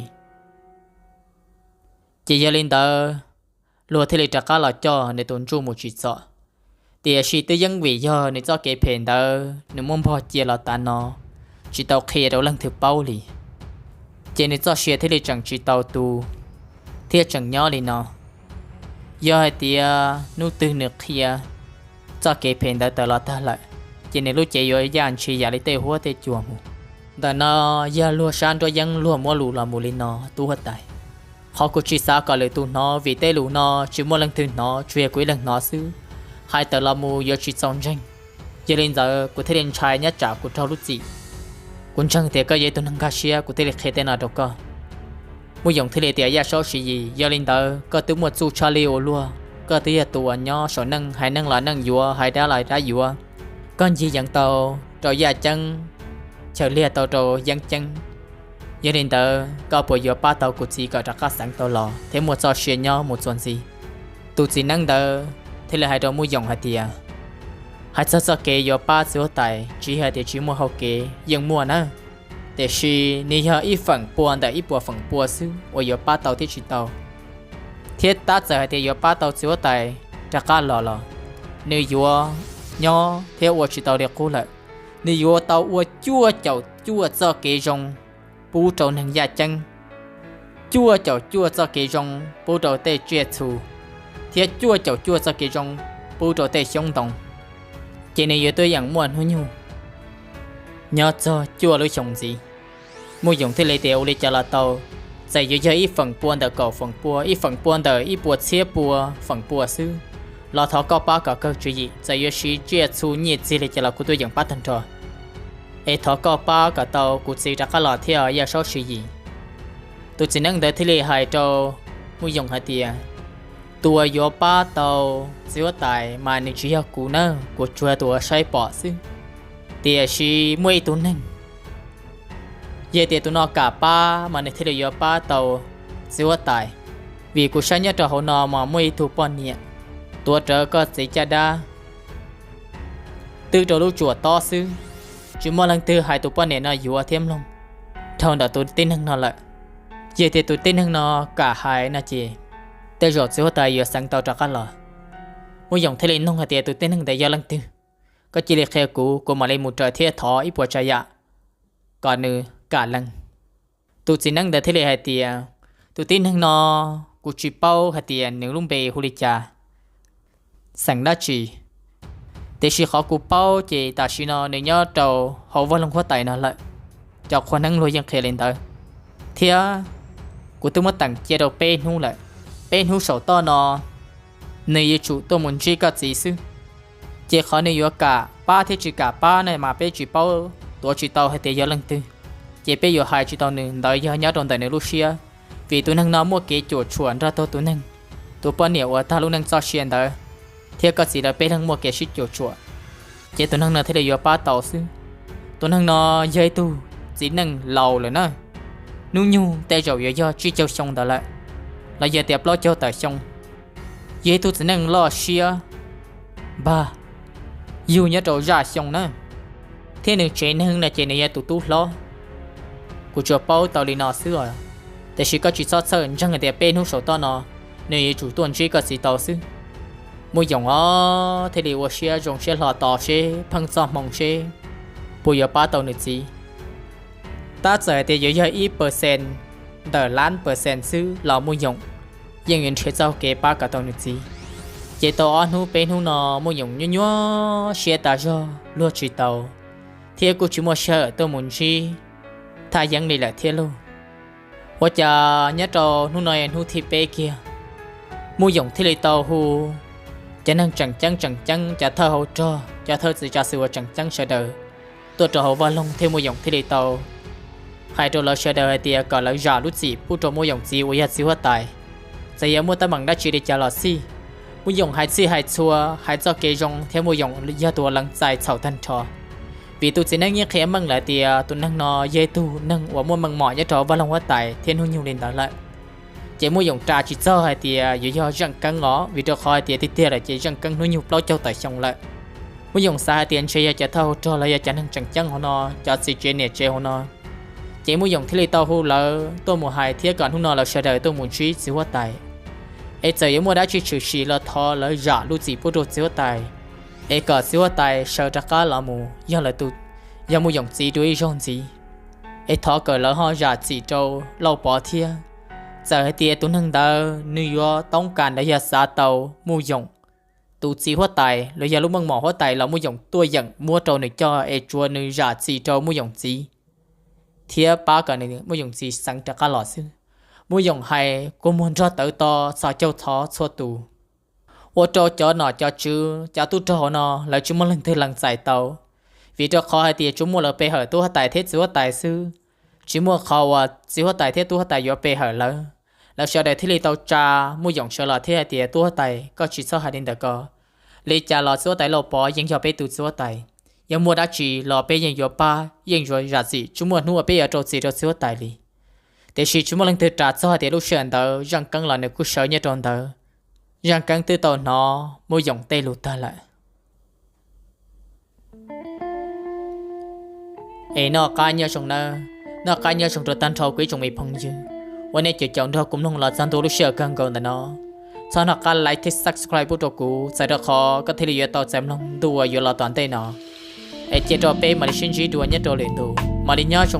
Ces yog li ntawd, luag thiaj li rov qab los coj nws tus ntsuj mus tsim txom. Tiam sis twb yeej vim yog nws txoj kev phem ntawd nws muab npog cia los tav no, tsis tau qhia rau leej twg paub li, ces nws txoj sia thiaj li tseem tsis tau tu, thiab tseem nyob li no. Yog hais tias hnub twg nws qhia txoj kev phem ntawd tawm los tag lawm, ces nws lub cev yuav yaj ntshis yam li tej huab tej cua mus. Ntawm no yog luag sab nruab yeeb luag muab lus los mus li no, tub huab tais. Qhov kuv tsis xav kom lwm tus hnov, vim tej lus no tsis muaj leej twg hnov, tsuas yog kuv ib leeg hnov xwb. Hais tawm los mus yuav tsis txaus ntseeg. Yog li ntawd kuv thiaj li ntshai nyob tsam kuv raug lub txim. Kuv ntseeg tias koj yog ib tug neeg nkag siab, kuv thiaj li qhia tej no rau koj. Muj Yoos thiaj li tias, Yaj Saub Siv Yis, yog li ntawd koj twb muaj txuj tshaj li ua luaj, koj twb yog tus uas nyob saum neej, hais neej los neej yuav, hais dab los dab yuav. Koj ncig yeev tau rau yaj ceeb, chaws liag tau rau yeeb ceeb. Yog li ntawd koj puas yuav pab tau kuv txiv kom rov qab xeev tau los thiab muaj txoj sia nyob mus txuas ntxiv? Tus txiv neeb ntawd thiaj li hais rau Muj Yoos hais tias, hais txog txoj kev yuav pab txiv huab tais, tsis hais tias tsis muaj hauv kev, yeej muaj na. Tiam sis nws yog ib feem pua ntawm ib puas feem pua xwb uas yuav pab tau thiab tsis tau. Thiab tab txawm hais tias yuav pab tau txiv huab tais rov qab los los, nws yuav nyob thiab ua tsis tau li qub lawm. Nws yuav tau ua cuaj caum cuaj txoj kev zoo pub rau neeg yaj ceeb, cuaj caum cuaj txoj kev zoo pub rau tej tsiaj txhu, thiab cuaj caum cuaj txoj kev zoo pub rau tej xyoob ntoo. Ces nws yuav tuaj yeem muaj hnub nyoog nyob txog cuaj lub xyoo ntxiv. Muj Yoos thiaj li tias, ua li cas los tau, txawm yuav yog ib feem pua ntawm kaum feem pua, ib feem pua ntawm ib puas txhiab pua feem pua xwb, los thov koj pab kom kawg tswv yim. Txawm yuav siv tsiaj txhu nyiaj txiag li cas los kuv tuaj yeem pab tag nrho. Es thov koj pab kom tau kuv txiv rov qab los thiab, Yaj Saub Siv Yis. Tus txiv neeb ntawd thiaj li hais rau Muj Yoos hais tias, tus uas yuav pab tau txiv huab tais mas nws tsis yog kuv na, kuv tsuas yog tus uas saib pom xwb. Tiam sis muaj ib tug neeg, yog tias tus no kam pab mas nws thiaj li yuav pab tau txiv huab tais. Vim kuv saib nyob rau hauv no mas muaj ib tug poj niam tuav rawv koj txiv caj dab twb rau lub tsuam tob xwb, tsis muaj leej twg hais tus poj niam no yuav thiab mloog dhau ntawm tus tib neeg no lawm. Yog tias tus tib neeg no kam hais no ces tej zaum txiv huab tais yuav xeev tau rov qab los. Muj Yoos thiaj li nug hais tias, tus tib neeg ntawd yog leej twg? Koj cia li qhia kuv, kuv mam li mus raws thiab thov ib puas tsav yam kom nws kam lees. Tus txiv neeb ntawd thiaj li hais tias, tus tib neeg no kuv tsis paub hais tias nws lub npe hu li cas. xeem dab tsi. Tiam sis qhov kuv paub ces tam sim no nws nyob rau hauv vaj loog huab tais no lawm. Cov qhua neeb luag yeej qhia li ntawd, thiab kuv twb muab teem cia rau peb hnub lawm. Peb hnub saum toj no nws yuav tsum tuaj mus ntsib koj txiv xwb. Ces qhov nws yuav kam pab thiab tsis kam pab na mas peb tsis paub, tuav tsis tau hais tias yog leej twg. Ces peb yuav hais tsis tau nws, ntawd yog nyob rau ntawm nws lub siab. Vim tus neeg no muaj kev cuam tshuam nrog tau tus neeg, tus poj niam uas tag lub neej txoj sia ntawd, thiab koj txiv lawv peb leeg muaj kev sib cuam tshuam, ces tus neeg no thiaj li yuav pab tau xwb. Tus neeg no yog ib tug txiv neej laus lawm na, hnub nyoog tej zaum yuav yog tsib caug xyoo ntawd lawm, los yog tias plaub caug tawm xyoo. Yog ib tug txiv neej loj siab npag, yug nyob rau zaj xyoo na, thiab nws tsev neeg no ces nws yog tus tub hlob. Kuv tsuas paub tau li no xwb os, tiam sis koj tsis txhob txhawj, ntseeg hais tias peb hnub saum toj no nws yuav tsum tuaj ntsib koj txiv tau xwb. Muaj Yoos os thiaj li ua siab zoo siab hlo tos seb pheej txoj hmoo seb puas yuav pab tau nws txiv. Tab txawm hais tias yuav yog ib percent ntawm lab percent xwb los Muaj Yoos yeej yuav nrhiav txoj kev pab kom tau nws txiv. Ces tau ob hnub peb hnub no Muaj Yoos nyuaj nyuaj siab tas zog luag tsis tau, thiab kuj tsis muaj sij hawm tuaj mus ntsib Thaj Yeeb li lawm thiab lauj. Ua cas nyob rau hnub no hnub thib peb kiag, Muaj Yoos thiaj li tau hu cov neeg tseem ceeb tseem ceeb, cov thawj hauv rog, cov thawj txiv tsav xwm uas tseem ceeb sawv daws tuaj rau hauv vaj loog, thiab Muaj Yoos thiaj li tau hais rau lawv sawv daws hais tias kom lawv zam lub txim pub rau Muaj Yoos txiv uas yog txiv huab tais. Txawm yog muaj teeb meem dab tsi li cas los xij, Muaj Yoos hais txhij hais txhua, hais txoj kev zoo, thiab Muaj Yoos yog tus uas lees txais txhaum tag nrho. Vim tus txiv neej yeej qhia meej lawm tias tus neeg no yog ib tug neeg uas muaj meej mom nyob rau hauv vaj loog huab tais thiab hnub nyoog li ntawd lawm. Ces Muaj Yoos ras tsis txog hais tias yuav yog Zeej Keeb os, vim rau qhov hais tias tiag tiag lawm ces Zeej Keeb hnub nyoog plaub caug tawm xyoo lawm. Muaj Yoos xav hais tias ntshe yog cov thawj hauv rog los yog cov neeg tseem ceeb hauv no, cov txiv tsev niam tsev hauv no. Ces Muaj Yoos thiaj li tau hu lawv tuaj mus hais thiab kom hnub no lawv sawv daws tuaj mus ntsib txiv huab tais, es txawm yuav muaj dab tsi tshwm sim los thov lawv zam lub txim pub rau txiv huab tais, es kom txiv huab tais sawv rov qab los mus yog lawv tus, yog Muaj Yoos txiv dua ib zaug ntxiv. Es thov kom lawv ho zam txim rau Lauj Pov thiab. Txawm hais tias tus neeg ntawd nws yuav toob kas los yog xav tau Muaj Yoos tus txiv huab tais los yog lub meej mom huab tais los Muaj Yoos tuaj yeem muab rau nws coj, es tsuav nws zam txim rau Muaj Yoos txiv thiab pab kom nws Muaj Yoos txiv xeev rov qab los xwb. Muaj Yoos hais kua muag nrog tawv to, txhos caug thov txhua tus, ua rau cov nom cov tswv, cov tub rog hauv no lawv tsis muaj leej twg lees txais tau. Vim rau qhov hais tias tsuas muaj lawv pe hawm tub huab tais thiab txiv huab tais xwb, tsis muaj qhov uas txiv huab tais thiab tub huab tais yuav pe hawm lawv. Lawv sawv daws thiaj li tau tsa Muaj Yoos sawv los thiab hais tias, tub huab tais, koj tsis txhob hais li ntawd ko. Li cas los txiv huab tais Lauj Pov yeej yog peb tus txiv huab tais. Yog muaj dab tsi los peb yeej yuav pab, yeej yuav zam txim, tsis muaj hnub uas peb yuav rau txim rau txiv huab tais li. Tiam sis tsis muaj leej twg ras txog hais tias lub sij hawm ntawd Zeej Keeb los nws kuj sawv nyob rau ntawd. Zeej Keeb twb tau hnov Muaj Yoos tej lus tag lawm. Es noj qab nyob zoo nawb, noj qab nyob zoo rau tag nrho kuv ib tsoom me phooj ywg uas nej caum caum nrog kuv mloog los txog ntua lub sij hawm kawg nkaus ntawm no. Txhob noj qab like thiab subscribe pub rau kuv, txawm rau qhov koj thiaj li yuav tau txais mloog ntu uas yuav los tom ntej no. Es cia rau peb mam li sib ntsib dua nyob rau lwm ntu, mam li nyob